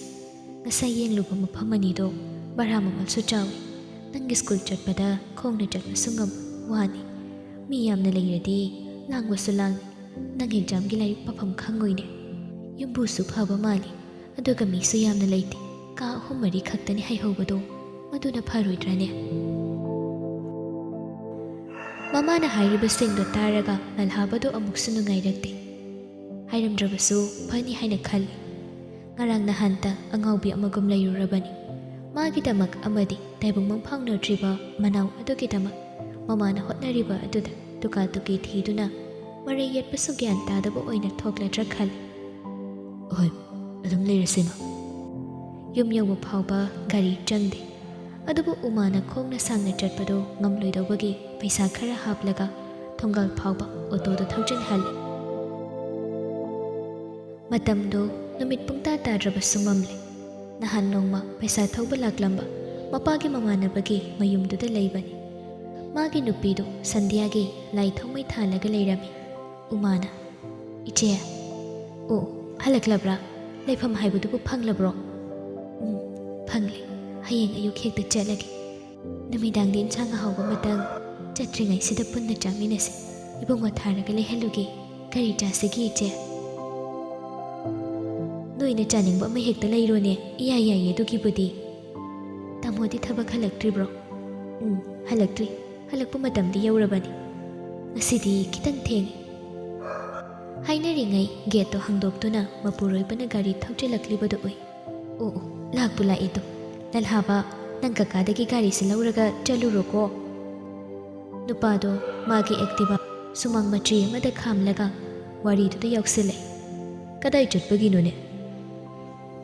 ꯉꯁꯥꯏ ꯌꯦꯡꯂꯨꯕ ꯃꯐꯝ ꯑꯅꯤꯗꯣ ꯚꯔꯥ ꯃꯃꯜꯁꯨ ꯆꯥꯎꯏ꯫ ꯅꯪꯒꯤ ꯁ꯭ꯀꯨꯜ ꯆꯠꯄꯗ ꯈꯣꯡꯅ ꯆꯠꯄꯁꯨ ꯉꯝꯃꯣꯏ, ꯋꯥꯅꯤ꯫ ꯃꯤ ꯌꯥꯝꯅ ꯂꯩꯔꯗꯤ ꯂꯥꯡꯕꯁꯨ ꯂꯥꯡꯅꯤ꯫ ꯅꯪ ꯑꯦꯛꯖꯥꯝꯒꯤ ꯂꯥꯏꯔꯤꯛ ꯄꯥꯐꯝ ꯈꯪꯉꯣꯏꯅꯦ꯫ ꯌꯨꯝꯕꯨꯁꯨ ꯐꯕ ꯃꯥꯜꯂꯤ, ꯑꯗꯨꯒ ꯃꯤꯁꯨ ꯌꯥꯝꯅ ꯂꯩꯇꯦ꯫ ꯀꯥ ꯑꯍꯨꯝ ꯃꯔꯤ ꯈꯛꯇꯅꯤ ꯍꯩꯍꯧꯕꯗꯣ, ꯃꯗꯨꯅ ꯐꯔꯣꯏꯗ꯭ꯔꯅꯦ? ꯃꯃꯥꯅ ꯍꯥꯏꯔꯤꯕꯁꯤꯡꯗꯣ ꯇꯥꯔꯒ ꯂꯜꯍꯥꯕꯗꯣ ꯑꯃꯨꯛꯁꯨ ꯅꯨꯡꯉꯥꯏꯔꯛꯇꯦ꯫ ꯍꯥꯏꯔꯝꯗ꯭ꯔꯕꯁꯨ ꯐꯅꯤ ꯍꯥꯏꯅ ꯈꯜꯂꯤ꯫ ꯉꯔꯥꯡ ꯅꯍꯥꯟꯇ ꯑꯉꯥꯎꯕꯤ ꯑꯃꯒꯨꯝ ꯂꯩꯔꯨꯔꯕꯅꯤ꯫ ꯃꯥꯒꯤꯗꯃꯛ ꯑꯃꯗꯤ ꯇꯥꯏꯕꯪ ꯃꯪ ꯐꯥꯎꯅꯗ꯭ꯔꯤꯕ ꯃꯅꯥꯎ ꯑꯗꯨꯒꯤꯗꯃꯛ ꯃꯃꯥꯅ ꯍꯣꯠꯅꯔꯤꯕ ꯑꯗꯨꯗ ꯇꯨꯀꯥ ꯇꯨꯀꯤ ꯊꯤꯗꯨꯅ ꯃꯔꯩ ꯌꯦꯠꯄꯁꯨ ꯒ꯭ꯌꯥꯟ ꯇꯥꯗꯕ ꯑꯣꯏꯅ ꯊꯣꯛꯂꯗ꯭ꯔꯥ ꯈꯜꯂꯤ꯫ ꯍꯣꯏ, ꯑꯗꯨꯝ ꯂꯩꯔꯁꯤꯃ꯫ ꯌꯨꯝ ꯌꯧꯕ ꯐꯥꯎꯕ ꯒꯥꯔꯤ ꯆꯪꯗꯦ꯫ ꯑꯗꯨꯕꯨ ꯎꯃꯥꯅ ꯈꯣꯡꯅ ꯁꯥꯡꯅ ꯆꯠꯄꯗꯨ ꯉꯝꯂꯣꯏꯗꯧꯕꯒꯤ ꯄꯩꯁꯥ ꯈꯔ ꯍꯥꯞꯂꯒ ꯊꯣꯡꯒꯥꯜ ꯐꯥꯎꯕ ꯑꯣꯇꯣꯗꯨ ꯊꯧꯖꯤꯟꯍꯜꯂꯤ꯫ ꯃꯇꯝꯗꯨ ꯅꯨꯃꯤꯠ ꯄꯨꯡꯇꯥ ꯇꯥꯗ꯭ꯔꯕꯁꯨ ꯃꯝꯂꯦ꯫ ꯅꯍꯥꯟ ꯅꯣꯡꯃ ꯄꯩꯁꯥ ꯊꯧꯕ ꯂꯥꯛꯂꯝꯕ ꯃꯄꯥꯒꯤ ꯃꯃꯥꯟꯅꯕꯒꯤ ꯃꯌꯨꯝꯗꯨꯗ ꯂꯩꯕꯅꯤ꯫ ꯃꯥꯒꯤ ꯅꯨꯄꯤꯗꯨ ꯁꯟꯙ꯭ꯌꯥꯒꯤ ꯂꯥꯏ ꯊꯣꯡꯃꯩ ꯊꯥꯜꯂꯒ ꯂꯩꯔꯝꯃꯤ꯫ ꯎꯃꯥꯅ, "ꯏꯆꯦ, ꯑꯣ, ꯍꯜꯂꯛꯂꯕ꯭ꯔꯥ? ꯂꯩꯐꯝ ꯍꯥꯏꯕꯗꯨꯕꯨ ꯐꯪꯂꯕ꯭ꯔꯣ?" "ꯎꯝ, ꯐꯪꯂꯦ꯫ ꯍꯌꯦꯡ ꯑꯌꯨꯛ ꯍꯦꯛꯇ ꯆꯠꯂꯒꯦ꯫ ꯅꯨꯃꯤꯗꯥꯡꯗ ꯏꯟꯁꯥꯡ ꯑꯍꯥꯎꯕ ꯑꯃꯇꯪ ꯆꯠꯇ꯭ꯔꯤꯉꯩꯁꯤꯗ ꯄꯨꯟꯅ ꯆꯥꯃꯤꯟꯅꯁꯦ꯫ ꯏꯕꯨꯡꯉꯣ ꯊꯥꯔꯒ ꯂꯩꯍꯜꯂꯨꯒꯦ꯫ ꯒꯥꯔꯤ ꯆꯥꯁꯤꯒꯤ ꯏꯆꯦ?" "ꯅꯣꯏꯅ ꯆꯥꯅꯤꯡꯕ ꯑꯃ ꯍꯦꯛꯇ ꯂꯩꯔꯣꯅꯦ꯫ ꯏꯌꯥ ꯌꯥꯏꯌꯦ ꯑꯗꯨꯒꯤꯕꯨꯗꯤ꯫ ꯇꯥꯃꯣꯗꯤ ꯊꯕꯛ ꯍꯜꯂꯛꯇ꯭ꯔꯤꯕ꯭ꯔꯣ?" "ꯎꯝ, ꯍꯜꯂꯛꯇ꯭ꯔꯤ꯫ ꯍꯜꯂꯛꯄ ꯃꯇꯝꯗꯤ ꯌꯧꯔꯕꯅꯤ꯫ ꯉꯁꯤꯗꯤ ꯈꯤꯇꯪ ꯊꯦꯡꯉꯦ꯫" ꯍꯥꯏꯅꯔꯤꯉꯩ ꯒꯦꯠꯇꯣ ꯍꯥꯡꯗꯣꯛꯇꯨꯅ ꯃꯄꯨꯔꯣꯏꯕꯅ ꯒꯥꯔꯤ ꯊꯧꯖꯤꯜꯂꯛꯂꯤꯕꯗꯨ ꯎꯏ꯫ "ꯑꯣ, ꯑꯣ, ꯂꯥꯛꯄꯨ ꯂꯥꯛꯑꯦꯗꯣ꯫ ꯂꯜꯍꯥꯕ, ꯅꯪ ꯀꯀꯥꯗꯒꯤ ꯒꯥꯔꯤꯁꯦ ꯂꯧꯔꯒ ꯆꯠꯂꯨꯔꯣꯀꯣ꯫" ꯅꯨꯄꯥꯗꯣ ꯃꯥꯒꯤ ꯑꯦꯛꯇꯤꯚꯥ ꯁꯨꯃꯥꯡ ꯃꯆꯦ ꯑꯃꯗ ꯈꯥꯝꯂꯒ ꯋꯥꯔꯤꯗꯨꯗ ꯌꯥꯎꯁꯤꯜꯂꯦ꯫ "ꯀꯗꯥꯏ ꯆꯠꯄꯒꯤꯅꯣꯅꯦ?"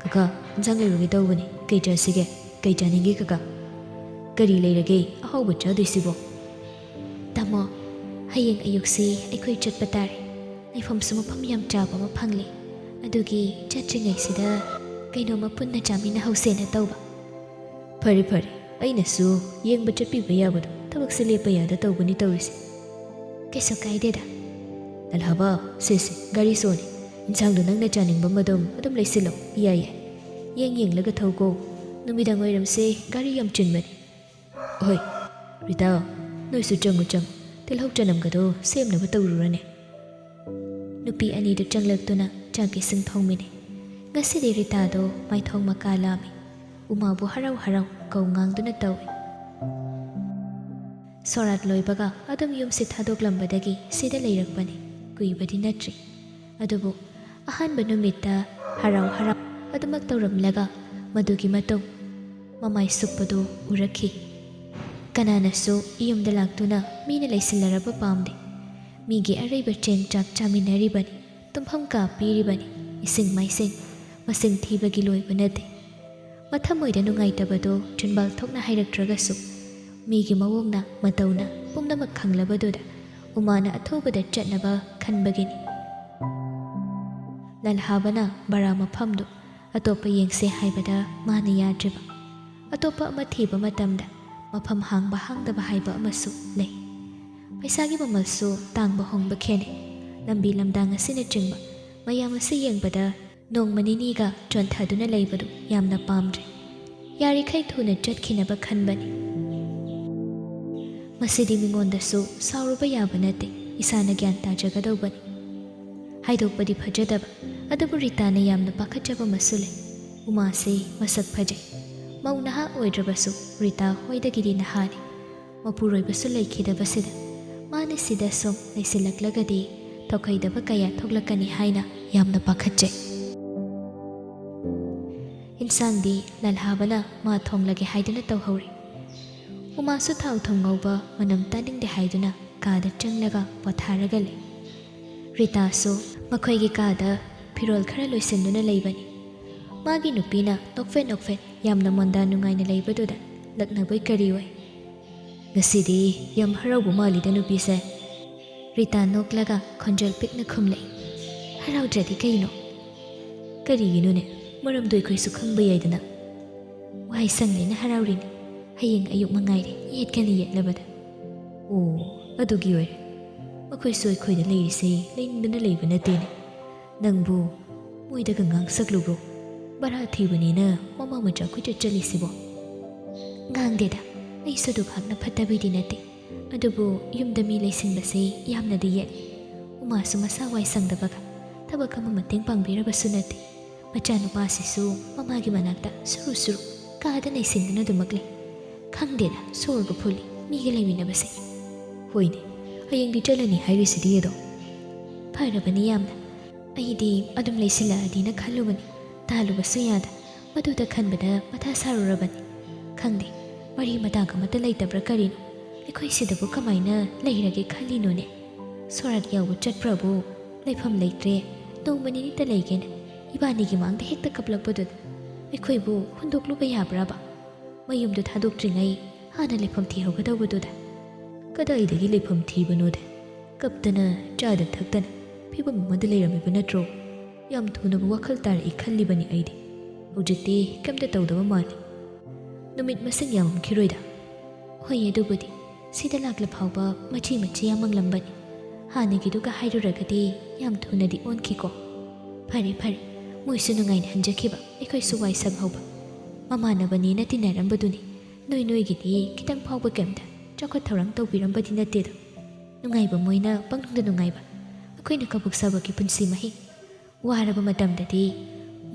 "ꯀꯀꯥ, ꯏꯟꯁꯥꯡ ꯂꯩꯔꯨꯒꯦ ꯇꯧꯕꯅꯤ꯫ ꯀꯩ ꯆꯥꯁꯤꯒꯦ? ꯀꯩ ꯆꯥꯅꯤꯡꯒꯦ ꯀꯀꯥ? ꯀꯔꯤ ꯂꯩꯔꯒꯦ ꯑꯍꯥꯎꯕ ꯆꯥꯗꯣꯏꯁꯤꯕꯣ?" "ꯇꯥꯃꯣ, ꯍꯌꯦꯡ ꯑꯌꯨꯛꯁꯤ ꯑꯩꯈꯣꯏ ꯆꯠꯄ ꯇꯥꯔꯦ꯫ ꯂꯩꯐꯝꯁꯨ ꯃꯐꯝ ꯌꯥꯝ ꯆꯥꯕ ꯑꯃ ꯐꯪꯂꯦ꯫ ꯑꯗꯨꯒꯤ ꯆꯠꯇ꯭ꯔꯤꯉꯩꯁꯤꯗ ꯀꯩꯅꯣꯝꯃ ꯄꯨꯟꯅ ꯆꯥꯃꯤꯟꯅꯍꯧꯁꯦꯅ ꯇꯧꯕ꯫" "ꯐꯔꯦ, ꯐꯔꯦ꯫ ꯑꯩꯅꯁꯨ ꯌꯦꯡꯕ ꯆꯠꯄꯤꯕ ꯌꯥꯕꯗꯣ꯫ ꯊꯕꯛꯁꯦ ꯂꯦꯞꯄ ꯌꯥꯗ ꯇꯧꯕꯅꯤ ꯇꯧꯔꯤꯁꯦ꯫" "ꯀꯩꯁꯨ ꯀꯥꯏꯗꯦꯗ꯫" "ꯂꯜꯍꯥꯕ, ꯁꯦ, ꯁꯦ, ꯒꯥꯔꯤ ꯁꯣꯅꯤ꯫ ꯏꯟꯁꯥꯡꯗꯣ ꯅꯪꯅ ꯆꯥꯅꯤꯡꯕ ꯑꯃ ꯑꯗꯨꯝ, ꯑꯗꯨꯝ ꯂꯩꯁꯤꯜꯂꯣ꯫ ꯌꯥꯏ, ꯌꯥꯏ꯫ ꯌꯦꯡ ꯌꯦꯡꯂꯒ ꯊꯧꯀꯣ꯫ ꯅꯨꯃꯤꯗꯥꯡ ꯋꯥꯏꯔꯝꯁꯦ ꯒꯥꯔꯤ ꯌꯥꯝ ꯆꯤꯟꯕꯅꯤ꯫" "ꯍꯣꯏ꯫ ꯔꯤꯇꯥ, ꯅꯣꯏꯁꯨ ꯆꯪꯉꯨ, ꯆꯪꯉꯨ꯫ ꯇꯤꯜꯍꯧ ꯆꯅꯝꯒꯗꯣ ꯁꯦꯝꯅꯕ ꯇꯧꯔꯨꯔꯅꯦ꯫" ꯅꯨꯄꯤ ꯑꯅꯤꯗꯨ ꯆꯪꯂꯛꯇꯨꯅ ꯆꯥꯛ ꯏꯁꯤꯡ ꯊꯣꯡꯃꯤꯟꯅꯩ꯫ ꯉꯁꯤꯗꯤ ꯔꯤꯇꯥꯗꯣ ꯃꯥꯏꯊꯣꯡ ꯃꯀꯥ ꯂꯥꯝꯃꯤ꯫ ꯎꯃꯥꯕꯨ ꯍꯔꯥꯎ ꯍꯔꯥꯎ ꯀꯧ ꯉꯥꯡꯗꯨꯅ ꯇꯧꯏ꯫ ꯁꯣꯔꯥꯠ ꯂꯣꯏꯕꯒ ꯑꯗꯨꯝ ꯌꯨꯝꯁꯤ ꯊꯥꯗꯣꯛꯂꯝꯕꯗꯒꯤ ꯁꯤꯗ ꯂꯩꯔꯛꯄꯅꯤ꯫ ꯀꯨꯏꯕꯗꯤ ꯅꯠꯇ꯭ꯔꯤ꯫ ꯑꯗꯨꯕꯨ ꯑꯍꯥꯟꯕ ꯅꯨꯃꯤꯠꯇ ꯍꯔꯥꯎ ꯍꯔꯥꯎ ꯑꯗꯨꯃꯛ ꯇꯧꯔꯝꯂꯒ ꯃꯗꯨꯒꯤ ꯃꯇꯨꯡ ꯃꯃꯥꯏ ꯁꯨꯞꯄꯗꯨ ꯎꯔꯛꯈꯤ꯫ ꯀꯅꯥꯅꯁꯨ ꯏꯌꯨꯝꯗ ꯂꯥꯛꯇꯨꯅ ꯃꯤꯅ ꯂꯩꯁꯤꯜꯂꯔꯕ ꯄꯥꯝꯗꯦ꯫ ꯃꯤꯒꯤ ꯑꯔꯩꯕ ꯆꯦꯡ ꯆꯥꯛ ꯆꯥꯃꯤꯟꯅꯔꯤꯕꯅꯤ, ꯇꯨꯝꯐꯝ ꯀꯥ ꯄꯤꯔꯤꯕꯅꯤ, ꯏꯁꯤꯡ ꯃꯥꯏꯁꯤꯡ ꯃꯁꯤꯡ ꯊꯤꯕꯒꯤ ꯂꯣꯏꯕ ꯅꯠꯇꯦ꯫ ꯃꯊꯃꯣꯏꯗ ꯅꯨꯡꯉꯥꯏꯇꯕꯗꯨ ꯆꯤꯟꯕꯥꯜ ꯊꯣꯛꯅ ꯍꯥꯏꯔꯛꯇ꯭ꯔꯒꯁꯨ, ꯃꯤꯒꯤ ꯃꯑꯣꯡꯅ ꯃꯇꯧꯅ ꯄꯨꯝꯅꯃꯛ ꯈꯪꯂꯕꯗꯨꯗ ꯎꯃꯥꯅ ꯑꯊꯨꯕꯗ ꯆꯠꯅꯕ ꯈꯟꯕꯒꯤꯅꯤ꯫ ꯂꯜꯍꯥꯕꯅ ꯕꯔꯥ ꯃꯐꯝꯗꯨ ꯑꯇꯣꯞꯄ ꯌꯦꯡꯁꯦ ꯍꯥꯏꯕꯗ ꯃꯥꯅ ꯌꯥꯗ꯭ꯔꯤꯕ꯫ ꯑꯇꯣꯞꯄ ꯑꯃ ꯊꯤꯕ ꯃꯇꯝꯗ ꯃꯐꯝ ꯍꯥꯡꯕ ꯍꯥꯡꯗꯕ ꯍꯥꯏꯕ ꯑꯃꯁꯨ ꯂꯩ꯫ ꯄꯩꯁꯥꯒꯤ ꯃꯃꯜꯁꯨ ꯇꯥꯡꯕ ꯍꯣꯡꯕ ꯈꯦꯠꯅꯩ꯫ ꯂꯝꯕꯤ ꯂꯝꯗꯥꯡ ꯑꯁꯤꯅꯆꯤꯡꯕ ꯃꯌꯥꯝ ꯑꯁꯤ ꯌꯦꯡꯕꯗ ꯅꯣꯡꯃ ꯅꯤꯅꯤꯒ ꯆꯣꯟꯊꯗꯨꯅ ꯂꯩꯕꯗꯨ ꯌꯥꯝꯅ ꯄꯥꯝꯗ꯭ꯔꯦ꯫ ꯌꯥꯔꯤꯈꯩ ꯊꯨꯅ ꯆꯠꯈꯤꯅꯕ ꯈꯟꯕꯅꯤ꯫ ꯃꯁꯤꯗꯤ ꯃꯤꯉꯣꯟꯗꯁꯨ ꯁꯥꯎꯔꯨꯕ ꯌꯥꯕ ꯅꯠꯇꯦ, ꯏꯁꯥꯅ ꯒ꯭ꯌꯥꯟ ꯇꯥꯖꯒꯗꯧꯕꯅꯤ꯫ ꯍꯥꯏꯗꯣꯛꯄꯗꯤ ꯐꯖꯗꯕ, ꯑꯗꯨꯕꯨ ꯔꯤꯇꯥꯅ ꯌꯥꯝꯅ ꯄꯥꯈꯠꯆꯕ ꯑꯃꯁꯨ ꯂꯩ꯫ ꯎꯃꯥꯁꯤ ꯃꯁꯛ ꯐꯖꯩ꯫ ꯃꯧ ꯅꯍꯥ ꯑꯣꯏꯗ꯭ꯔꯕꯁꯨ ꯔꯤꯇꯥ ꯍꯣꯏꯗꯒꯤꯗꯤ ꯅꯍꯥꯅꯤ꯫ ꯃꯄꯨꯔꯣꯏꯕꯁꯨ ꯂꯩꯈꯤꯗꯕꯁꯤꯗ ꯃꯥꯅ ꯁꯤꯗ ꯁꯨꯝ ꯂꯩꯁꯤꯜꯂꯛꯂꯒꯗꯤ ꯊꯣꯛꯍꯩꯗꯕ ꯀꯌꯥ ꯊꯣꯛꯂꯛꯀꯅꯤ ꯍꯥꯏꯅ ꯌꯥꯝꯅ ꯄꯥꯈꯠꯆꯩ꯫ ꯏꯟꯁꯥꯡꯗꯤ ꯂꯜꯍꯥꯕꯅ ꯃꯥ ꯊꯣꯡꯂꯒꯦ ꯍꯥꯏꯗꯨꯅ ꯇꯧꯍꯧꯔꯦ꯫ ꯎꯃꯥꯁꯨ ꯊꯥꯎ ꯊꯨꯝ ꯉꯧꯕ ꯃꯅꯝ ꯇꯥꯅꯤꯡꯗꯦ ꯍꯥꯏꯗꯨꯅ ꯀꯥꯗ ꯆꯪꯂꯒ ꯄꯣꯊꯥꯔꯒ ꯂꯩ꯫ ꯔꯤꯇꯥꯁꯨ ꯃꯈꯣꯏꯒꯤ ꯀꯥꯗ ꯐꯤꯔꯣꯜ ꯈꯔ ꯂꯣꯏꯁꯤꯟꯗꯨꯅ ꯂꯩꯕꯅꯤ꯫ ꯃꯥꯒꯤ ꯅꯨꯄꯤꯅ ꯅꯣꯛꯐꯦꯠ ꯅꯣꯛꯐꯦꯠ ꯌꯥꯝꯅ ꯃꯣꯟꯗꯥ ꯅꯨꯡꯉꯥꯏꯅ ꯂꯩꯕꯗꯨꯗ ꯂꯛꯅꯕꯣꯏ ꯀꯔꯤꯑꯣꯏ꯫ "ꯉꯁꯤꯗꯤ ꯌꯥꯝ ꯍꯔꯥꯎꯕ ꯃꯥꯜꯂꯤꯗ ꯅꯨꯄꯤꯁꯦ?" ꯔꯤꯇꯥ ꯅꯣꯛꯂꯒ ꯈꯣꯟꯖꯦꯜ ꯄꯤꯛꯅ ꯈꯨꯝꯂꯛꯏ꯫ "ꯍꯔꯥꯎꯗ꯭ꯔꯗꯤ ꯀꯩꯅꯣ?" "ꯀꯔꯤꯒꯤꯅꯣꯅꯦ? ꯃꯔꯝꯗꯣ ꯑꯩꯈꯣꯏꯁꯨ ꯈꯪꯕ ꯌꯥꯏꯗꯅ?" "ꯋꯥꯍꯩ ꯁꯪꯅ ꯑꯩꯅ ꯍꯔꯥꯎꯔꯤꯅꯤ꯫ ꯍꯌꯦꯡ ꯑꯌꯨꯛ ꯃꯉꯥꯏꯔꯦ ꯌꯦꯠꯀꯅꯤ ꯌꯦꯠꯂꯕꯗ꯫" "ꯑꯣ, ꯑꯗꯨꯒꯤ ꯑꯣꯏꯔꯦ꯫ ꯃꯈꯣꯏꯁꯨ ꯑꯩꯈꯣꯏꯗ ꯂꯩꯔꯤꯁꯦ ꯂꯩꯅꯤꯡꯗꯅ ꯂꯩꯕ ꯅꯠꯇꯦꯅꯦ꯫ ꯅꯪꯕꯨ ꯃꯣꯏꯗꯒ ꯉꯥꯡꯁꯛꯂꯨꯕ꯭ꯔꯣ? ꯚꯔꯥ ꯊꯤꯕꯅꯦꯅ ꯃꯃꯥ ꯃꯆꯥ ꯀꯣꯏꯆꯠ ꯆꯠꯂꯤꯁꯤꯕꯣ?" "ꯉꯥꯡꯗꯦꯗ, ꯑꯩꯁꯨ ꯑꯗꯨ ꯈꯛꯅ ꯐꯠꯇꯕꯩꯗꯤ ꯅꯠꯇꯦ꯫ ꯑꯗꯨꯕꯨ ꯌꯨꯝꯗ ꯃꯤ ꯂꯩꯁꯤꯟꯕꯁꯦ ꯌꯥꯝꯅꯗꯤ ꯌꯦꯠꯂꯤ꯫ ꯎꯃꯥꯁꯨ ꯃꯁꯥ ꯋꯥꯏ ꯁꯪꯗꯕꯒ ꯊꯕꯛ ꯑꯃ ꯃꯇꯦꯡ ꯄꯥꯡꯕꯤꯔꯕꯁꯨ ꯅꯠꯇꯦ꯫ ꯃꯆꯥꯅꯨꯄꯥꯁꯤꯁꯨ ꯃꯃꯥꯒꯤ ꯃꯅꯥꯛꯇ ꯁꯨꯔꯨ ꯁꯨꯔꯨ꯫ ꯀꯥꯗ ꯅꯩꯁꯤꯟꯗꯨꯅ ꯑꯗꯨꯃꯛ ꯂꯩ꯫ ꯈꯪꯗꯦꯗ, ꯁꯣꯔꯒ ꯐꯨꯜꯂꯤ ꯃꯤꯒ ꯂꯩꯃꯤꯟꯅꯕꯁꯦ꯫ ꯍꯣꯏꯅꯦ, ꯍꯌꯦꯡꯗꯤ ꯆꯠꯂꯅꯤ ꯍꯥꯏꯔꯤꯁꯤꯗꯤ ꯑꯗꯣ꯫ ꯐꯔꯕꯅꯤ ꯌꯥꯝꯅ꯫ ꯑꯩꯗꯤ ꯑꯗꯨꯝ ꯂꯩꯁꯤꯜꯂꯛꯑꯗꯤꯅ ꯈꯜꯂꯨꯕꯅꯤ, ꯇꯥꯜꯂꯨꯕꯁꯨ ꯌꯥꯗ꯫ ꯃꯗꯨꯗ ꯈꯟꯕꯗ ꯃꯊꯥ ꯁꯥꯔꯨꯔꯕꯅꯤ꯫ ꯈꯪꯗꯦ, ꯃꯔꯤ ꯃꯇꯥꯡ ꯑꯃꯠꯇ ꯂꯩꯇꯕ꯭ꯔꯥ ꯀꯔꯤꯅꯣ? ꯑꯩꯈꯣꯏ ꯁꯤꯗꯕꯨ ꯀꯃꯥꯏꯅ ꯂꯩꯔꯒꯦ ꯈꯜꯂꯤꯅꯣꯅꯦ? ꯁꯣꯔꯥꯠ ꯌꯥꯎꯕ ꯆꯠꯄ꯭ꯔꯕꯨ ꯂꯩꯐꯝ ꯂꯩꯇ꯭ꯔꯦ, ꯅꯣꯡꯃ ꯅꯤꯅꯤꯇ ꯂꯩꯒꯦꯅ ꯏꯕꯥꯅꯤꯒꯤ ꯃꯥꯡꯗ ꯍꯦꯛꯇ ꯀꯞꯂꯛꯄꯗꯨꯗ ꯑꯩꯈꯣꯏꯕꯨ ꯍꯨꯟꯗꯣꯛꯂꯨꯕ ꯌꯥꯕ꯭ꯔꯕ? ꯃꯌꯨꯝꯗꯨ ꯊꯥꯗꯣꯛꯇ꯭ꯔꯤꯉꯩ ꯍꯥꯟꯅ ꯂꯩꯐꯝ ꯊꯤꯍꯧꯒꯗꯧꯕꯗꯨꯗ꯫ ꯀꯗꯥꯏꯗꯒꯤ ꯂꯩꯐꯝ ꯊꯤꯕꯅꯣꯗ? ꯀꯞꯇꯅ ꯆꯥꯗ ꯊꯛꯇꯅ ꯐꯤꯕꯝ ꯑꯃꯗ ꯂꯩꯔꯝꯃꯤꯕ ꯅꯠꯇ꯭ꯔꯣ? ꯌꯥꯝ ꯊꯨꯅꯕꯨ ꯋꯥꯈꯜ ꯇꯥꯔꯛꯏ ꯈꯜꯂꯤꯕꯅꯤ ꯑꯩꯗꯤ꯫ ꯍꯧꯖꯤꯛꯇꯤ ꯀꯩꯝꯇ ꯇꯧꯗꯕ ꯃꯥꯜꯂꯤ꯫ ꯅꯨꯃꯤꯠ ꯃꯁꯤꯡ ꯌꯥꯝꯃꯝꯈꯤꯔꯣꯏꯗ꯫ ꯍꯣꯏ, ꯑꯗꯨꯕꯨꯗꯤ ꯁꯤꯗ ꯂꯥꯛꯂ ꯐꯥꯎꯕ ꯃꯆꯤ ꯃꯆꯤ ꯌꯥꯝꯃꯛꯂꯝꯕꯅꯤ꯫ ꯍꯥꯟꯅꯒꯤꯗꯨꯒ ꯍꯥꯏꯔꯨꯔꯒꯗꯤ ꯌꯥꯝ ꯊꯨꯅꯗꯤ ꯑꯣꯟꯈꯤꯀꯣ꯫ ꯐꯔꯦ ꯐꯔꯦ, ꯃꯣꯏꯁꯨ ꯅꯨꯡꯉꯥꯏꯅ ꯍꯟꯖꯈꯤꯕ, ꯑꯩꯈꯣꯏꯁꯨ ꯋꯥꯏ ꯁꯪꯍꯧꯕ꯫ ꯃꯃꯥꯟꯅꯕꯅꯦꯅ ꯇꯤꯟꯅꯔꯝꯕꯗꯨꯅꯤ꯫ ꯅꯣꯏ ꯅꯣꯏꯒꯤꯗꯤ ꯈꯤꯇꯪ ꯐꯥꯎꯕ ꯀꯩꯝꯇ ꯆꯥꯎꯈꯠ ꯊꯧꯔꯥꯡ ꯇꯧꯕꯤꯔꯝꯕꯗꯤ ꯅꯠꯇꯦꯗꯣ꯫ ꯅꯨꯡꯉꯥꯏꯕ ꯃꯣꯏꯅ ꯄꯪꯅꯨꯡꯗ ꯅꯨꯡꯉꯥꯏꯕ, ꯑꯩꯈꯣꯏꯅ ꯀꯕꯣꯛ ꯁꯥꯕꯒꯤ ꯄꯨꯟꯁꯤ ꯃꯍꯤꯡ꯫ ꯋꯥꯔꯕ ꯃꯇꯝꯗꯗꯤ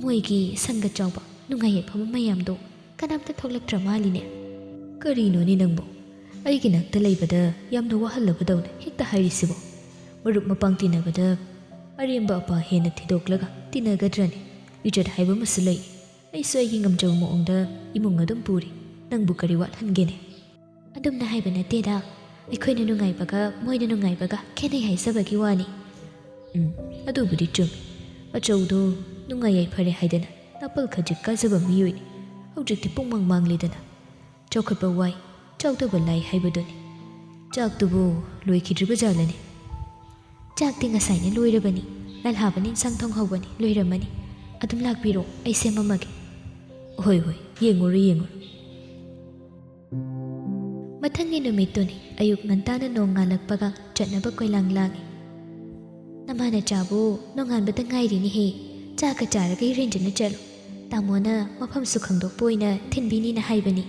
ꯃꯣꯏꯒꯤ ꯁꯪꯒ ꯆꯥꯎꯕ, ꯅꯨꯡꯉꯥꯏ ꯌꯥꯏꯐꯕ ꯃꯌꯥꯝꯗꯣ ꯀꯅꯥꯝꯇ ꯊꯣꯛꯂꯛꯇ꯭ꯔ ꯃꯥꯜꯂꯤꯅꯦ꯫ ꯀꯔꯤꯅꯣꯅꯦ ꯅꯪꯕꯣ? ꯑꯩꯒꯤ ꯅꯥꯛꯇ ꯂꯩꯕꯗ ꯌꯥꯝꯅ ꯋꯥꯍꯜꯂꯕꯗꯧꯅ ꯍꯦꯛꯇ ꯍꯥꯏꯔꯤꯁꯤꯕꯣ? ꯃꯔꯨꯞ ꯃꯄꯥꯡ ꯇꯤꯟꯅꯕꯗ ꯑꯔꯦꯝꯕ ꯑꯄꯥ ꯍꯦꯟꯅ ꯊꯤꯗꯣꯛꯂꯒ ꯇꯤꯟꯅꯒꯗ꯭ꯔꯅꯦ? ꯏꯖꯠ ꯍꯥꯏꯕ ꯑꯃꯁꯨ ꯂꯩ꯫ ꯑꯩꯁꯨ ꯑꯩꯒꯤ ꯉꯝꯖꯕ ꯃꯑꯣꯡꯗ ꯏꯃꯨꯡ ꯑꯗꯨꯝ ꯄꯨꯔꯤ꯫ ꯅꯪꯕꯨ ꯀꯔꯤ ꯋꯥꯠꯍꯟꯒꯦꯅꯦ? ꯑꯗꯨꯝꯅ ꯍꯥꯏꯕ ꯅꯠꯇꯦꯗ, ꯑꯩꯈꯣꯏꯅ ꯅꯨꯡꯉꯥꯏꯕꯒ ꯃꯣꯏꯅ ꯅꯨꯡꯉꯥꯏꯕꯒ ꯈꯦꯠꯅꯩ ꯍꯥꯏꯖꯕꯒꯤ ꯋꯥꯅꯤ꯫ ꯎꯝ, ꯑꯗꯨꯕꯨꯗꯤ ꯆꯨꯝꯃꯤ꯫ ꯑꯆꯧꯗꯣ ꯅꯨꯡꯉꯥꯏ ꯌꯥꯏꯐꯔꯦ ꯍꯥꯏꯗꯅ ꯅꯥꯄꯜ ꯈꯖꯤꯛ ꯀꯥꯖꯕ ꯃꯤꯑꯣꯏꯅꯤ꯫ ꯍꯧꯖꯤꯛꯇꯤ ꯄꯨꯡꯃꯥꯡ ꯃꯥꯡꯂꯤꯗꯅ꯫ ꯆꯥꯎꯈꯠꯄ ꯋꯥꯏ, ꯆꯥꯎꯗꯕ ꯂꯥꯏ ꯍꯥꯏꯕꯗꯨꯅꯤ꯫ ꯆꯥꯛꯇꯨꯕꯨ ꯂꯣꯏꯈꯤꯗ꯭ꯔꯤꯕ ꯖꯥꯠꯂꯅꯦ? ꯆꯥꯛꯇꯤ ꯉꯁꯥꯏꯅ ꯂꯣꯏꯔꯕꯅꯤ꯫ ꯂꯜꯍꯥꯕꯅ ꯏꯟꯁꯥꯡ ꯊꯣꯡꯍꯧꯕꯅꯤ, ꯂꯣꯏꯔꯝꯃꯅꯤ꯫ ꯑꯗꯨꯝ ꯂꯥꯛꯄꯤꯔꯣ, ꯑꯩ ꯁꯦꯝꯃꯝꯃꯒꯦ꯫ ꯍꯣꯏ, ꯍꯣꯏ, ꯌꯦꯡꯉꯨꯔꯣ, ꯌꯦꯡꯉꯨꯔꯣ꯫ ꯃꯊꯪꯒꯤ ꯅꯨꯃꯤꯠꯇꯨꯅꯤ꯫ ꯑꯌꯨꯛ ꯉꯟꯇꯥꯅ ꯅꯣꯡ ꯉꯥꯜꯂꯛꯄꯒ ꯆꯠꯅꯕ ꯀꯣꯏꯂꯥꯡ ꯂꯥꯡꯏ꯫ ꯅꯃꯥꯅꯆꯥꯕꯨ ꯅꯣꯡꯉꯥꯟꯕꯗ ꯉꯥꯏꯔꯤꯅꯦꯍꯦ꯫ ꯆꯥꯛꯀ ꯆꯥꯔꯒ ꯏꯔꯦꯟꯖꯅ ꯆꯠꯂꯨ꯫ ꯇꯥꯃꯣꯅ ꯃꯐꯝꯁꯨ ꯈꯪꯗꯣꯛꯄ ꯑꯣꯏꯅ ꯊꯤꯟꯕꯤꯅꯤꯅ ꯍꯥꯏꯕꯅꯤ꯫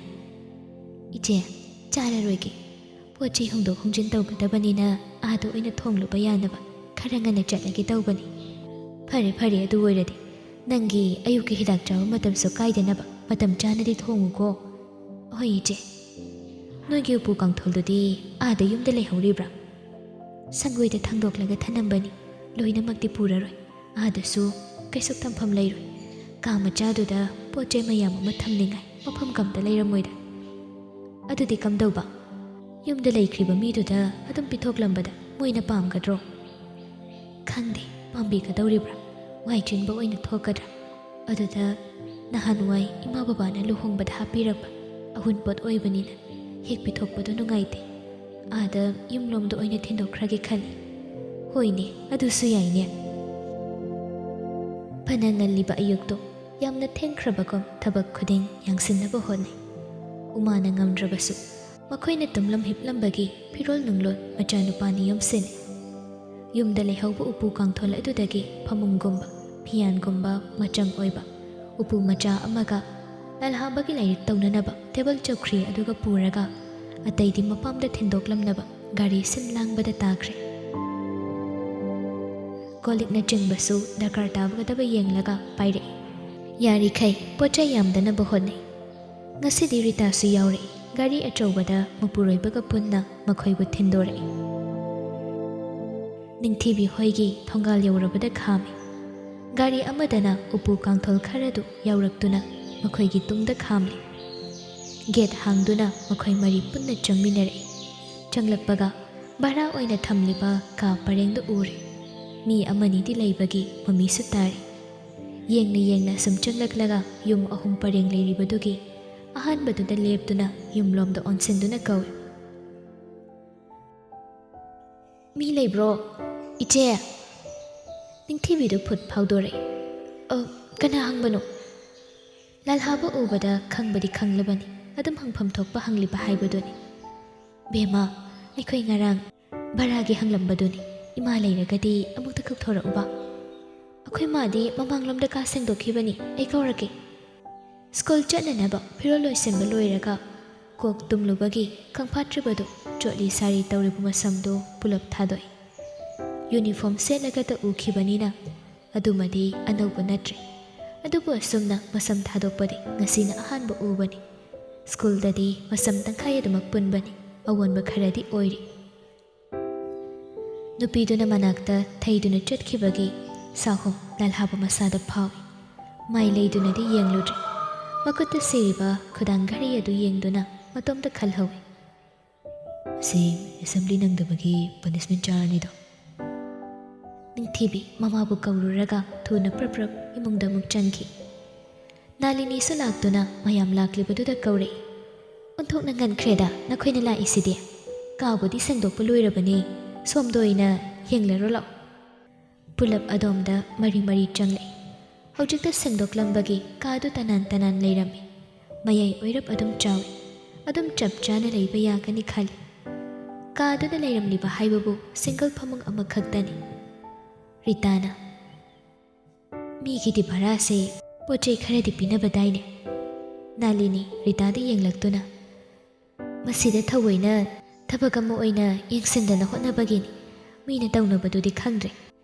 ꯏꯆꯦ, ꯆꯥꯔꯔꯣꯏꯒꯦ꯫ ꯄꯣꯠ ꯆꯩ ꯍꯣꯡꯗꯣꯛ ꯍꯣꯡꯖꯤꯟ ꯇꯧꯒꯗꯕꯅꯤꯅ ꯑꯥꯗ ꯑꯣꯏꯅ ꯊꯣꯡꯂꯨꯕ ꯌꯥꯅꯕ ꯈꯔ ꯉꯟꯅ ꯆꯠꯂꯒꯦ ꯇꯧꯕꯅꯤ꯫ ꯐꯔꯦ, ꯐꯔꯦ, ꯑꯗꯨ ꯑꯣꯏꯔꯗꯤ ꯅꯪꯒꯤ ꯑꯌꯨꯛꯀꯤ ꯍꯤꯗꯥꯛ ꯆꯥꯕ ꯃꯇꯝꯁꯨ ꯀꯥꯏꯗꯅꯕ ꯃꯇꯝ ꯆꯥꯅꯗꯤ ꯊꯣꯡꯉꯨꯀꯣ꯫ ꯍꯣꯏ ꯏꯆꯦ꯫ ꯅꯣꯏꯒꯤ ꯎꯄꯨ ꯀꯥꯡꯊꯣꯜꯗꯨꯗꯤ ꯑꯥꯗ ꯌꯨꯝꯗ ꯂꯩꯍꯧꯔꯤꯕ꯭ꯔꯥ? ꯁꯪꯒꯣꯏꯗ ꯊꯥꯡꯗꯣꯛꯂꯒ ꯊꯅꯝꯕꯅꯤ꯫ ꯂꯣꯏꯅꯃꯛꯇꯤ ꯄꯨꯔꯔꯣꯏ꯫ ꯑꯥꯗꯁꯨ ꯀꯩꯁꯨ ꯊꯝꯐꯝ ꯂꯩꯔꯣꯏ꯫ ꯀꯥ ꯃꯆꯥꯗꯨꯗ ꯄꯣꯠ ꯆꯩ ꯃꯌꯥꯝ ꯑꯃ ꯊꯝꯅꯤꯡꯉꯥꯏ ꯃꯐꯝ ꯀꯝꯇ ꯂꯩꯔꯝꯃꯣꯏꯗ꯫ ꯑꯗꯨꯗꯤ ꯀꯝꯗꯧꯕ? ꯌꯨꯝꯗ ꯂꯩꯈ꯭ꯔꯤꯕ ꯃꯤꯗꯨꯗ ꯑꯗꯨꯝ ꯄꯤꯊꯣꯛꯂꯝꯕꯗ ꯃꯣꯏꯅ ꯄꯥꯝꯒꯗ꯭ꯔꯣ? ꯈꯪꯗꯦ, ꯄꯥꯝꯕꯤꯒꯗꯧꯔꯤꯕ꯭ꯔꯥ? ꯋꯥꯏ ꯆꯤꯟꯕ ꯑꯣꯏꯅ ꯊꯣꯛꯀꯗ꯭ꯔꯥ? ꯑꯗꯨꯗ ꯅꯍꯥꯟꯋꯥꯏ ꯏꯃꯥ ꯕꯕꯥꯅ ꯂꯨꯍꯣꯡꯕꯗ ꯍꯥꯞꯄꯤꯔꯛꯄ ꯑꯍꯨꯟꯄꯣꯠ ꯑꯣꯏꯕꯅꯤꯅ ꯍꯦꯛ ꯄꯤꯊꯣꯛꯄꯗꯣ ꯅꯨꯡꯉꯥꯏꯇꯦ꯫ ꯑꯥꯗ ꯌꯨꯝꯂꯣꯝꯗ ꯑꯣꯏꯅ ꯊꯤꯟꯗꯣꯛꯈ꯭ꯔꯒꯦ ꯈꯜꯂꯤ꯫ ꯍꯣꯏꯅꯦ, ꯑꯗꯨꯁꯨ ꯌꯥꯏꯅꯦ꯫ ꯐꯅ ꯉꯜꯂꯤꯕ ꯑꯌꯨꯛꯇꯣ ꯌꯥꯝꯅ ꯊꯦꯡꯈ꯭ꯔꯕꯒꯨꯝ ꯊꯕꯛ ꯈꯨꯗꯤꯡ ꯌꯥꯡꯁꯤꯟꯅꯕ ꯍꯣꯠꯅꯩ꯫ ꯎꯃꯥꯅ ꯉꯝꯗ꯭ꯔꯕꯁꯨ ꯃꯈꯣꯏꯅ ꯇꯨꯝꯂꯝ ꯍꯤꯞꯂꯝꯕꯒꯤ ꯐꯤꯔꯣꯜ ꯅꯨꯡꯂꯣꯜ ꯃꯆꯥꯅꯨꯄꯥꯅ ꯌꯣꯝꯁꯤꯜꯂꯤ꯫ ꯌꯨꯝꯗ ꯂꯩꯍꯧꯕ ꯎꯄꯨ ꯀꯥꯡꯊꯣꯜ ꯑꯗꯨꯗꯒꯤ ꯐꯃꯨꯡꯒꯨꯝꯕ, ꯐꯤꯌꯥꯟꯒꯨꯝꯕ ꯃꯆꯪ ꯑꯣꯏꯕ ꯎꯄꯨ ꯃꯆꯥ ꯑꯃꯒ ꯂꯥꯜꯍꯥꯕꯒꯤ ꯂꯥꯏꯔꯤꯛ ꯇꯧꯅꯅꯕ ꯇꯦꯕꯜ ꯆꯧꯀ꯭ꯔꯤ ꯑꯗꯨꯒ ꯄꯨꯔꯒ ꯑꯇꯩꯗꯤ ꯃꯄꯥꯝꯗ ꯊꯤꯟꯗꯣꯛꯂꯝꯅꯕ ꯒꯥꯔꯤ ꯁꯤꯟ ꯂꯥꯡꯕꯗ ꯇꯥꯈ꯭ꯔꯦ꯫ ꯀꯣꯜ ꯂꯤꯛꯅꯆꯤꯡꯕꯁꯨ ꯗꯔꯀꯥꯔ ꯇꯥꯒꯗꯕ ꯌꯦꯡꯂꯒ ꯄꯥꯏꯔꯛꯏ꯫ ꯌꯥꯔꯤꯈꯩ ꯄꯣꯠ ꯆꯩ ꯌꯥꯝꯗꯅꯕ ꯍꯣꯠꯅꯩ꯫ ꯉꯁꯤꯗꯤ ꯔꯤꯇꯥꯁꯨ ꯌꯥꯎꯔꯛꯏ꯫ ꯒꯥꯔꯤ ꯑꯆꯧꯕꯗ ꯃꯄꯨꯔꯣꯏꯕꯒ ꯄꯨꯟꯅ ꯃꯈꯣꯏꯕꯨ ꯊꯤꯟꯗꯣꯔꯛꯏ꯫ ꯅꯤꯡꯊꯤꯕꯤ ꯍꯣꯏꯒꯤ ꯊꯣꯡꯒꯥꯜ ꯌꯧꯔꯕꯗ ꯈꯥꯝꯃꯤ꯫ ꯒꯥꯔꯤ ꯑꯃꯗꯅ ꯎꯄꯨ ꯀꯥꯡꯊꯣꯜ ꯈꯔꯗꯨ ꯌꯥꯎꯔꯛꯇꯨꯅ ꯃꯈꯣꯏꯒꯤ ꯇꯨꯡꯗ ꯈꯥꯝꯂꯤ꯫ ꯒꯦꯠ ꯍꯥꯡꯗꯨꯅ ꯃꯈꯣꯏ ꯃꯔꯤ ꯄꯨꯟꯅ ꯆꯪꯃꯤꯟꯅꯔꯛꯏ꯫ ꯆꯪꯂꯛꯄꯒ ꯚꯔꯥ ꯑꯣꯏꯅ ꯊꯝꯂꯤꯕ ꯀꯥ ꯄꯔꯦꯡꯗꯨ ꯎꯔꯦ꯫ ꯃꯤ ꯑꯃꯅꯤꯗꯤ ꯂꯩꯕꯒꯤ ꯃꯃꯤꯁꯨ ꯇꯥꯔꯤ꯫ ꯌꯦꯡꯅ ꯌꯦꯡꯅ ꯁꯨꯝ ꯆꯪꯂꯛꯂꯒ ꯌꯨꯝ ꯑꯍꯨꯝ ꯄꯔꯦꯡ ꯂꯩꯔꯤꯕꯗꯨꯒꯤ ꯑꯍꯥꯟꯕꯗꯨꯗ ꯂꯦꯞꯇꯨꯅ ꯌꯨꯝꯂꯣꯝꯗ ꯑꯣꯟꯁꯤꯟꯗꯨꯅ ꯀꯧꯏ꯫ "ꯃꯤ ꯂꯩꯕ꯭ꯔꯣ, ꯏꯆꯦ?" ꯅꯤꯡꯊꯤꯕꯤꯗꯨ ꯐꯨꯠ ꯐꯥꯎꯗꯣꯔꯛꯏ꯫ "ꯑ, ꯀꯅꯥ ꯍꯪꯕꯅꯣ?" ꯂꯥꯜꯍꯥꯕ ꯎꯕꯗ ꯈꯪꯕꯗꯤ ꯈꯪꯂꯕꯅꯤ, ꯑꯗꯨꯝ ꯍꯪꯐꯝ ꯊꯣꯛꯄ ꯍꯪꯂꯤꯕ ꯍꯥꯏꯕꯗꯨꯅꯤ꯫ "ꯕꯦꯝꯃ, ꯑꯩꯈꯣꯏ ꯉꯔꯥꯡ ꯚꯔꯥꯒꯤ ꯍꯪꯂꯝꯕꯗꯨꯅꯤ꯫ ꯏꯃꯥ ꯂꯩꯔꯒꯗꯤ ꯑꯃꯨꯛꯇ ꯀꯧꯊꯣꯔꯛꯎꯕ꯫ ꯑꯩꯈꯣꯏ ꯃꯥꯗꯤ ꯃꯃꯥꯡꯂꯣꯝꯗ ꯀꯥ ꯁꯦꯡꯗꯣꯛꯈꯤꯕꯅꯤ, ꯑꯩ ꯀꯧꯔꯛꯀꯦ꯫" ꯁ꯭ꯀꯨꯜ ꯆꯠꯅꯅꯕ ꯐꯤꯔꯣꯜ ꯂꯣꯏꯁꯤꯟꯕ ꯂꯣꯏꯔꯒ ꯀꯣꯛ ꯇꯨꯝꯂꯨꯕꯒꯤ ꯈꯪꯐꯥꯠꯇ꯭ꯔꯤꯕꯗꯨ ꯆꯣꯠꯂꯤ ꯁꯥꯔꯤ ꯇꯧꯔꯤꯕ ꯃꯁꯝꯗꯨ ꯄꯨꯂꯞ ꯊꯥꯗꯣꯛꯏ꯫ ꯌꯨꯅꯤꯐꯣꯔꯝ ꯁꯦꯠꯂꯒꯇ ꯎꯈꯤꯕꯅꯤꯅ ꯑꯗꯨꯃꯗꯤ ꯑꯅꯧꯕ ꯅꯠꯇ꯭ꯔꯦ꯫ ꯑꯗꯨꯕꯨ ꯑꯁꯨꯝꯅ ꯃꯁꯝ ꯊꯥꯗꯣꯛꯄꯗꯤ ꯉꯁꯤꯅ ꯑꯍꯥꯟꯕ ꯎꯕꯅꯤ꯫ ꯁ꯭ꯀꯨꯜꯗꯗꯤ ꯃꯁꯝ ꯇꯪꯈꯥꯏ ꯑꯗꯨꯃꯛ ꯄꯨꯟꯕꯅꯤ꯫ ꯑꯑꯣꯟꯕ ꯈꯔꯗꯤ ꯑꯣꯏꯔꯤ꯫ ꯅꯨꯄꯤꯗꯨꯅ ꯃꯅꯥꯛꯇ ꯊꯩꯗꯨꯅ ꯆꯠꯈꯤꯕꯒꯤ ꯁꯥꯍꯨꯝ ꯂꯜꯍꯥꯕ ꯃꯁꯥꯗ ꯐꯥꯎꯏ꯫ ꯃꯥꯏ ꯂꯩꯗꯨꯅꯗꯤ ꯌꯦꯡꯂꯨꯗ꯭ꯔꯦ꯫ ꯃꯈꯨꯠꯇ ꯁꯤꯔꯤꯕ ꯈꯨꯗꯥꯡ ꯘꯔꯤ ꯑꯗꯨ ꯌꯦꯡꯗꯨꯅ ꯃꯇꯣꯝꯇ ꯈꯜꯍꯧꯏ꯫ "ꯃꯁꯤ ꯑꯦꯁꯦꯝꯕ꯭ꯂꯤ ꯅꯪꯗꯕꯒꯤ ꯄꯅꯤꯁꯃꯦꯟ ꯆꯥꯔꯅꯤꯗꯣ꯫" ꯅꯤꯡꯊꯤꯕꯤ ꯃꯃꯥꯕꯨ ꯀꯧꯔꯨꯔꯒ ꯊꯨꯅ ꯄ꯭ꯔꯞ ꯄ꯭ꯔꯞ ꯏꯃꯨꯡꯗ ꯑꯃꯨꯛ ꯆꯪꯈꯤ꯫ ꯅꯥꯂꯤꯅꯤꯁꯨ ꯂꯥꯛꯇꯨꯅ ꯃꯌꯥꯝ ꯂꯥꯛꯂꯤꯕꯗꯨꯗ ꯀꯧꯔꯛꯏ꯫ "ꯑꯣꯟꯊꯣꯛꯅ ꯉꯟꯈ꯭ꯔꯦꯗ ꯅꯈꯣꯏꯅ ꯂꯥꯛꯏꯁꯤꯗꯤ꯫ ꯀꯥꯕꯨꯗꯤ ꯁꯦꯡꯗꯣꯛꯄ ꯂꯣꯏꯔꯕꯅꯤ, ꯁꯣꯝꯗ ꯑꯣꯏꯅ ꯌꯦꯡꯂꯔꯣ ꯂꯥꯛꯑꯣ꯫" ꯄꯨꯂꯞ ꯑꯗꯣꯝꯗ ꯃꯔꯤ ꯃꯔꯤ ꯆꯪꯂꯛꯏ꯫ ꯍꯧꯖꯤꯛꯇ ꯁꯦꯡꯗꯣꯛꯂꯝꯕꯒꯤ ꯀꯥꯗꯨ ꯇꯅꯥꯟ ꯇꯅꯥꯟ ꯂꯩꯔꯝꯃꯤ꯫ ꯃꯌꯥꯏ ꯑꯣꯏꯔꯞ ꯑꯗꯨꯝ ꯆꯥꯎꯏ꯫ ꯑꯗꯨꯝ ꯆꯞ ꯆꯥꯅ ꯂꯩꯕ ꯌꯥꯒꯅꯤ ꯈꯜꯂꯤ꯫ ꯀꯥꯗꯨꯗ ꯂꯩꯔꯝꯂꯤꯕ ꯍꯥꯏꯕꯕꯨ ꯁꯤꯡꯒꯜ ꯐꯃꯨꯡ ꯑꯃꯈꯛꯇꯅꯤ꯫ ꯔꯤꯇꯥꯅ, "ꯃꯤꯒꯤꯗꯤ ꯚꯔꯥꯁꯦ ꯄꯣꯠ ꯆꯩ ꯈꯔꯗꯤ ꯄꯤꯅꯕꯗꯥꯏꯅꯦ?" ꯅꯥꯂꯤꯅꯤ ꯔꯤꯇꯥꯗ ꯌꯦꯡꯂꯛꯇꯨꯅ, "ꯃꯁꯤꯗ ꯊꯑꯣꯏꯅ ꯊꯕꯛ ꯑꯃ ꯑꯣꯏꯅ ꯌꯦꯡꯁꯤꯟꯗꯅ ꯍꯣꯠꯅꯕꯒꯤꯅꯤ꯫ ꯃꯤꯅ ꯇꯧꯅꯕꯗꯨꯗꯤ ꯈꯪꯗ꯭ꯔꯦ꯫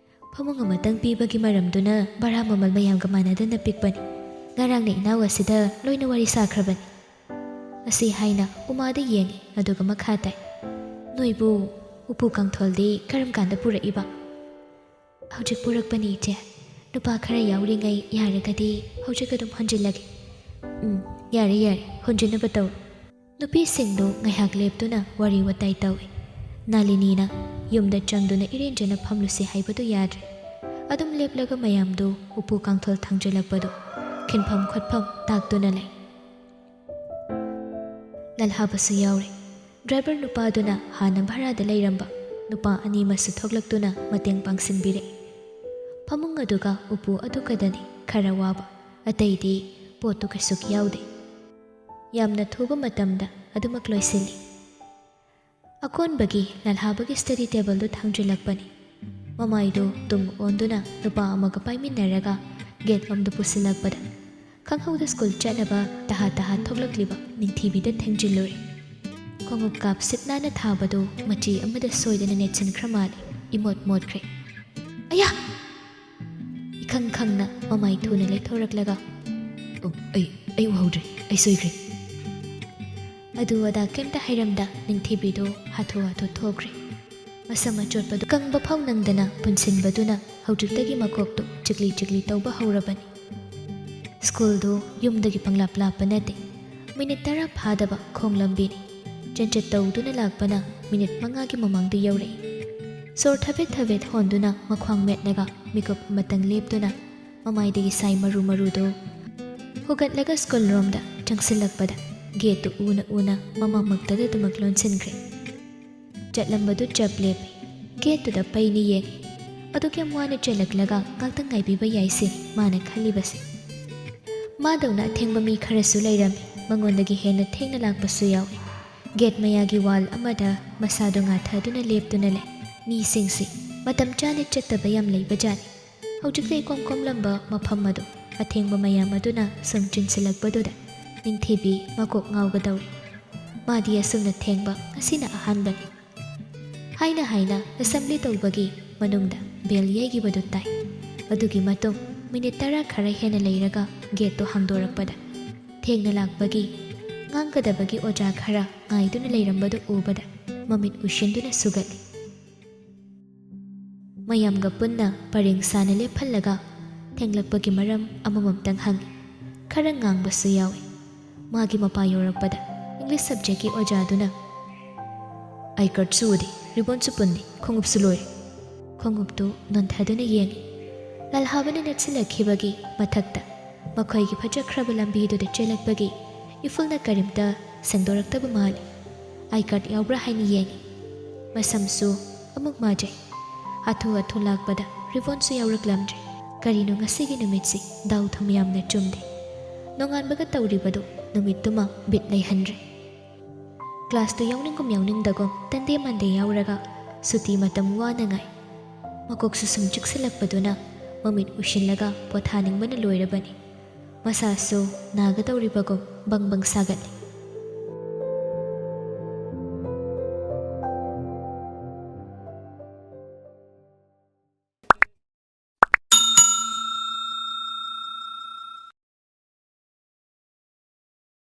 ꯐꯃꯨꯡ ꯑꯃꯇꯪ ꯄꯤꯕꯒꯤ ꯃꯔꯝꯗꯨꯅ ꯚꯔꯥ ꯃꯃꯜ ꯃꯌꯥꯝꯒ ꯃꯥꯟꯅꯗꯅ ꯄꯤꯛꯄꯅꯤ꯫ ꯉꯔꯥꯡꯅ ꯏꯅꯥꯎ ꯑꯁꯤꯗ ꯂꯣꯏꯅ ꯋꯥꯔꯤ ꯁꯥꯈ꯭ꯔꯕꯅꯤ꯫" ꯑꯁꯤ ꯍꯥꯏꯅ ꯎꯃꯥꯗ ꯌꯦꯡꯉꯤ, ꯑꯗꯨꯒ ꯃꯈꯥ ꯇꯥꯏ, "ꯅꯣꯏꯕꯨ ꯎꯄꯨ ꯀꯥꯡꯊꯣꯜꯗꯤ ꯀꯔꯝ ꯀꯥꯟꯗ ꯄꯨꯔꯛꯏꯕ?" "ꯍꯧꯖꯤꯛ ꯄꯨꯔꯛꯄꯅꯤ ꯏꯆꯦ꯫ ꯅꯨꯄꯥ ꯈꯔ ꯌꯥꯎꯔꯤꯉꯩ ꯌꯥꯔꯒꯗꯤ ꯍꯧꯖꯤꯛ ꯑꯗꯨꯝ ꯍꯣꯟꯖꯤꯜꯂꯒꯦ꯫" "ꯎꯝ, ꯌꯥꯔꯦ ꯌꯥꯔꯦ, ꯍꯣꯟꯖꯤꯟꯅꯕ ꯇꯧꯔꯣ꯫" ꯅꯨꯄꯤꯁꯤꯡꯗꯨ ꯉꯥꯏꯍꯥꯛ ꯂꯦꯞꯇꯨꯅ ꯋꯥꯔꯤ ꯋꯥꯇꯥꯏ ꯇꯧꯏ꯫ ꯅꯥꯂꯤꯅꯤꯅ ꯌꯨꯝꯗ ꯆꯪꯗꯨꯅ ꯏꯔꯦꯟꯖꯅ ꯐꯝꯂꯨꯁꯤ ꯍꯥꯏꯕꯗꯨ ꯌꯥꯗ꯭ꯔꯦ꯫ ꯑꯗꯨꯝ ꯂꯦꯞꯂꯒ ꯃꯌꯥꯝꯗꯨ ꯎꯄꯨ ꯀꯥꯡꯊꯣꯜ ꯊꯥꯡꯖꯤꯜꯂꯛꯄꯗꯨ ꯈꯤꯟꯐꯝ ꯈꯣꯠꯐꯝ ꯇꯥꯛꯇꯨꯅ ꯂꯩ꯫ ꯂꯜꯍꯥꯕꯁꯨ ꯌꯥꯎꯔꯦ꯫ ꯗ꯭ꯔꯥꯏꯚꯔ ꯅꯨꯄꯥꯗꯨꯅ ꯍꯥꯟꯅ ꯚꯔꯥꯗ ꯂꯩꯔꯝꯕ ꯅꯨꯄꯥ ꯑꯅꯤ ꯑꯃꯁꯨ ꯊꯣꯛꯂꯛꯇꯨꯅ ꯃꯇꯦꯡ ꯄꯥꯡꯁꯤꯟꯕꯤꯔꯛꯏ꯫ ꯐꯃꯨꯡ ꯑꯗꯨꯒ ꯎꯄꯨ ꯑꯗꯨꯒꯗꯅꯤ ꯈꯔ ꯋꯥꯕ, ꯑꯇꯩꯗꯤ ꯄꯣꯠꯇꯨ ꯀꯩꯁꯨ ꯌꯥꯎꯗꯦ꯫ ꯌꯥꯝꯅ ꯊꯨꯕ ꯃꯇꯝꯗ ꯑꯗꯨꯃꯛ ꯂꯣꯏꯁꯤꯜꯂꯤ꯫ ꯑꯀꯣꯟꯕꯒꯤ ꯂꯜꯍꯥꯕꯒꯤ ꯁ꯭ꯇꯗꯤ ꯇꯦꯕꯜꯗꯨ ꯊꯥꯡꯖꯤꯜꯂꯛꯄꯅꯤ꯫ ꯃꯃꯥꯏꯗꯨ ꯇꯨꯡ ꯑꯣꯟꯗꯨꯅ ꯅꯨꯄꯥ ꯑꯃꯒ ꯄꯥꯏꯃꯤꯟꯅꯔꯒ ꯒꯦꯠꯂꯣꯝꯗ ꯄꯨꯁꯤꯜꯂꯛꯄꯗ, ꯈꯪꯍꯧꯗ ꯁ꯭ꯀꯨꯜ ꯆꯠꯅꯕ ꯇꯍꯥ ꯇꯍꯥ ꯊꯣꯛꯂꯛꯂꯤꯕ ꯅꯤꯡꯊꯤꯕꯤꯗ ꯊꯦꯡꯖꯤꯜꯂꯨꯔꯦ꯫ ꯈꯣꯡꯎꯞ ꯀꯥꯞ ꯁꯤꯠ ꯅꯥꯟꯅ ꯊꯥꯕꯗꯨ ꯃꯆꯤ ꯑꯃꯗ ꯁꯣꯏꯗꯅ ꯅꯦꯠꯁꯤꯟꯈ꯭ꯔ ꯃꯥꯜꯂꯦ꯫ ꯏꯃꯣꯠ ꯃꯣꯠꯈ꯭ꯔꯦ꯫ "ꯑꯌꯥ!" ꯈꯪ ꯈꯪꯅ ꯃꯃꯥꯏ ꯊꯨꯅ ꯂꯩꯊꯣꯔꯛꯂꯒ, "ꯑꯣ, ꯑꯩ, ꯑꯩ ꯎꯍꯧꯗ꯭ꯔꯦ, ꯑꯩ ꯁꯣꯏꯈ꯭ꯔꯦ"꯫ ꯑꯗꯨ ꯑꯗꯥ ꯀꯩꯝꯇ ꯍꯥꯏꯔꯝꯗ ꯅꯤꯡꯊꯤꯕꯤꯗꯨ ꯍꯥꯊꯨ ꯍꯥꯊꯨ ꯊꯣꯛꯈ꯭ꯔꯦ꯫ ꯃꯁꯝ ꯑꯆꯣꯠꯄꯗꯨ ꯀꯪꯕ ꯐꯥꯎ ꯅꯪꯗꯅ ꯄꯨꯟꯁꯤꯟꯕꯗꯨꯅ ꯍꯧꯖꯤꯛꯇꯒꯤ ꯃꯀꯣꯛꯇꯨ ꯆꯤꯛꯂꯤ ꯆꯤꯛꯂꯤ ꯇꯧꯕ ꯍꯧꯔꯕꯅꯤ꯫ ꯁ꯭ꯀꯨꯜꯗꯨ ꯌꯨꯝꯗꯒꯤ ꯄꯪꯂꯥꯞ ꯂꯥꯞꯄ ꯅꯠꯇꯦ꯫ ꯃꯤꯅꯤꯠ ꯇꯔꯥ ꯐꯥꯗꯕ ꯈꯣꯡ ꯂꯝꯕꯤꯅꯤ꯫ ꯆꯦꯟꯆꯠ ꯇꯧꯗꯨꯅ ꯂꯥꯛꯄꯅ ꯃꯤꯅꯤꯠ ꯃꯉꯥꯒꯤ ꯃꯃꯥꯡꯗ ꯌꯧꯔꯛꯏ꯫ ꯁꯣꯔ ꯊꯕꯦꯠ ꯊꯕꯦꯠ ꯍꯣꯟꯗꯨꯅ ꯃꯈ꯭ꯋꯥꯡ ꯃꯦꯠꯂꯒ ꯃꯤꯀꯨꯞ ꯑꯃꯇꯪ ꯂꯦꯞꯇꯨꯅ ꯃꯃꯥꯏꯗꯒꯤ ꯁꯥꯏ ꯃꯔꯨ ꯃꯔꯨꯗꯨ ꯍꯨꯒꯠꯂꯒ ꯁ꯭ꯀꯨꯜ ꯔꯣꯝꯗ ꯆꯪꯁꯤꯜꯂꯛꯄꯗ ꯒꯦꯠꯇꯨ ꯎꯅ ꯎꯅ ꯃꯃꯥꯡꯃꯛꯇꯗ ꯑꯗꯨꯃꯛ ꯂꯣꯟꯁꯤꯟꯈ꯭ꯔꯦ꯫ ꯆꯠꯂꯝꯕꯗꯨ ꯆꯞ ꯂꯦꯞꯄꯤ꯫ ꯒꯦꯠꯇꯨꯗ ꯄꯩꯅ ꯌꯦꯡꯉꯤ꯫ ꯑꯗꯨꯛ ꯌꯥꯝ ꯋꯥꯅ ꯆꯦꯜꯂꯛꯂꯒ ꯉꯥꯛꯇꯪ ꯉꯥꯏꯕꯤꯕ ꯌꯥꯏꯁꯦ ꯃꯥꯅ ꯈꯜꯂꯤꯕꯁꯦ꯫ ꯃꯥꯗꯧꯅ ꯑꯊꯦꯡꯕ ꯃꯤ ꯈꯔꯁꯨ ꯂꯩꯔꯝꯃꯤ, ꯃꯉꯣꯟꯗꯒꯤ ꯍꯦꯟꯅ ꯊꯦꯡꯅ ꯂꯥꯛꯄꯁꯨ ꯌꯥꯎꯏ꯫ ꯒꯦꯠ ꯃꯌꯥꯒꯤ ꯋꯥꯜ ꯑꯃꯗ ꯃꯁꯥꯗꯣ ꯉꯥꯊꯗꯨꯅ ꯂꯦꯞꯇꯨꯅ ꯂꯩ꯫ ꯃꯤꯁꯤꯡꯁꯤ ꯃꯇꯝ ꯆꯥꯅ ꯆꯠꯇꯕ ꯌꯥꯝ ꯂꯩꯕꯖꯥꯠꯅꯤ꯫ ꯍꯧꯖꯤꯛꯇ ꯏꯀꯣꯝ ꯀꯣꯝꯂꯝꯕ ꯃꯐꯝ ꯑꯗꯨ ꯑꯊꯦꯡꯕ ꯃꯌꯥꯝ ꯑꯗꯨꯅ ꯁꯨꯝ ꯆꯤꯟꯁꯤꯜꯂꯛꯄꯗꯨꯗ ꯅꯤꯡꯊꯤꯕꯤ ꯃꯀꯣꯛ ꯉꯥꯎꯒꯗꯧꯔꯤ꯫ ꯃꯥꯗꯤ ꯑꯁꯨꯝꯅ ꯊꯦꯡꯕ ꯉꯁꯤꯅ ꯑꯍꯥꯟꯕꯅꯤ꯫ ꯍꯥꯏꯅ ꯍꯥꯏꯅ ꯑꯦꯁꯦꯝꯕ꯭ꯂꯤ ꯇꯧꯕꯒꯤ ꯃꯅꯨꯡꯗ ꯕꯦꯜ ꯌꯩꯈꯤꯕꯗꯨ ꯇꯥꯏ꯫ ꯑꯗꯨꯒꯤ ꯃꯇꯨꯡ ꯃꯤꯅꯤꯠ ꯇꯔꯥ ꯈꯔ ꯍꯦꯟꯅ ꯂꯩꯔꯒ ꯒꯦꯠꯇꯨ ꯍꯥꯡꯗꯣꯔꯛꯄꯗ ꯊꯦꯡꯅ ꯂꯥꯛꯄꯒꯤ ꯉꯥꯡꯒꯗꯕꯒꯤ ꯑꯣꯖꯥ ꯈꯔ ꯉꯥꯏꯗꯨꯅ ꯂꯩꯔꯝꯕꯗꯨ ꯎꯕꯗ ꯃꯃꯤꯠ ꯎꯏꯁꯤꯟꯗꯨꯅ ꯁꯨꯒꯠꯂꯤ꯫ ꯃꯌꯥꯝꯒ ꯄꯨꯟꯅ ꯄꯔꯦꯡ ꯁꯥꯅ ꯂꯦꯞꯍꯜꯂꯒ ꯊꯦꯡꯂꯛꯄꯒꯤ ꯃꯔꯝ ꯑꯃꯃꯝꯇꯪ ꯍꯪꯉꯤ꯫ ꯈꯔ ꯉꯥꯡꯕꯁꯨ ꯌꯥꯎꯏ꯫ ꯃꯥꯒꯤ ꯃꯄꯥ ꯌꯧꯔꯛꯄꯗ ꯏꯪꯂꯤꯁ ꯁꯕꯖꯦꯛꯀꯤ ꯑꯣꯖꯥꯗꯨꯅ, "ꯑꯥꯏ ꯀꯥꯔꯗꯁꯨ ꯎꯗꯦ, ꯔꯤꯕꯣꯟꯁꯨ ꯄꯨꯟꯗꯦ, ꯈꯣꯡꯎꯞꯁꯨ ꯂꯣꯏꯔꯦ"꯫ ꯈꯣꯡꯎꯞꯇꯨ ꯅꯣꯟꯊꯗꯨꯅ ꯌꯦꯡꯉꯤ꯫ ꯂꯥꯜꯍꯥꯕꯅ ꯅꯦꯠꯁꯤꯜꯂꯛꯈꯤꯕꯒꯤ ꯃꯊꯛꯇ ꯃꯈꯣꯏꯒꯤ ꯐꯖꯈ꯭ꯔꯕ ꯂꯝꯕꯤꯗꯨꯗ ꯆꯦꯜꯂꯛꯄꯒꯤ ꯏꯐꯨꯜꯅ ꯀꯔꯤꯝꯇ ꯁꯦꯡꯗꯣꯔꯛꯇꯕ ꯃꯥꯜꯂꯤ꯫ ꯑꯥꯏ ꯀꯥꯔꯗ ꯌꯥꯎꯕ꯭ꯔꯥ ꯍꯥꯏꯅ ꯌꯦꯡꯉꯤ꯫ ꯃꯁꯝꯁꯨ ꯑꯃꯨꯛ ꯃꯥꯖꯩ꯫ ꯍꯥꯊꯨ ꯍꯥꯊꯨ ꯂꯥꯛꯄꯗ ꯔꯤꯕꯣꯟꯁꯨ ꯌꯥꯎꯔꯛꯂꯝꯗ꯭ꯔꯦ꯫ ꯀꯔꯤꯅꯣ ꯉꯁꯤꯒꯤ ꯅꯨꯃꯤꯠꯁꯤ ꯗꯥꯎ ꯊꯨꯝ ꯌꯥꯝꯅ ꯆꯨꯝꯗꯦ꯫ ꯅꯣꯡꯉꯥꯟꯕꯒ ꯇꯧꯔꯤꯕꯗꯨ ꯅꯨꯃꯤꯠꯇꯨꯃ ꯕꯤꯠ ꯂꯩꯍꯟꯗ꯭ꯔꯦ꯫ ꯀ꯭ꯂꯥꯁꯇꯨ ꯌꯥꯎꯅꯤꯡꯒꯨꯝ ꯌꯥꯎꯅꯤꯡꯗꯒꯨꯝ ꯇꯟꯗꯦ ꯃꯥꯟꯗꯦ ꯌꯥꯎꯔꯒ ꯁꯨꯇꯤ ꯃꯇꯝ ꯋꯥꯅ ꯉꯥꯏ꯫ ꯃꯀꯣꯛꯁꯨ ꯁꯨꯝ ꯆꯤꯛꯁꯤꯜꯂꯛꯄꯗꯨꯅ ꯃꯃꯤꯠ ꯎꯏꯁꯤꯜꯂꯒ ꯄꯣꯊꯥꯅꯤꯡꯕꯅ ꯂꯣꯏꯔꯕꯅꯤ꯫ ꯃꯁꯥꯁꯨ ꯅꯥꯒꯗꯧꯔꯤꯕꯒꯨꯝ ꯕꯪ ꯕꯪ ꯁꯥꯒꯠꯂꯤ꯫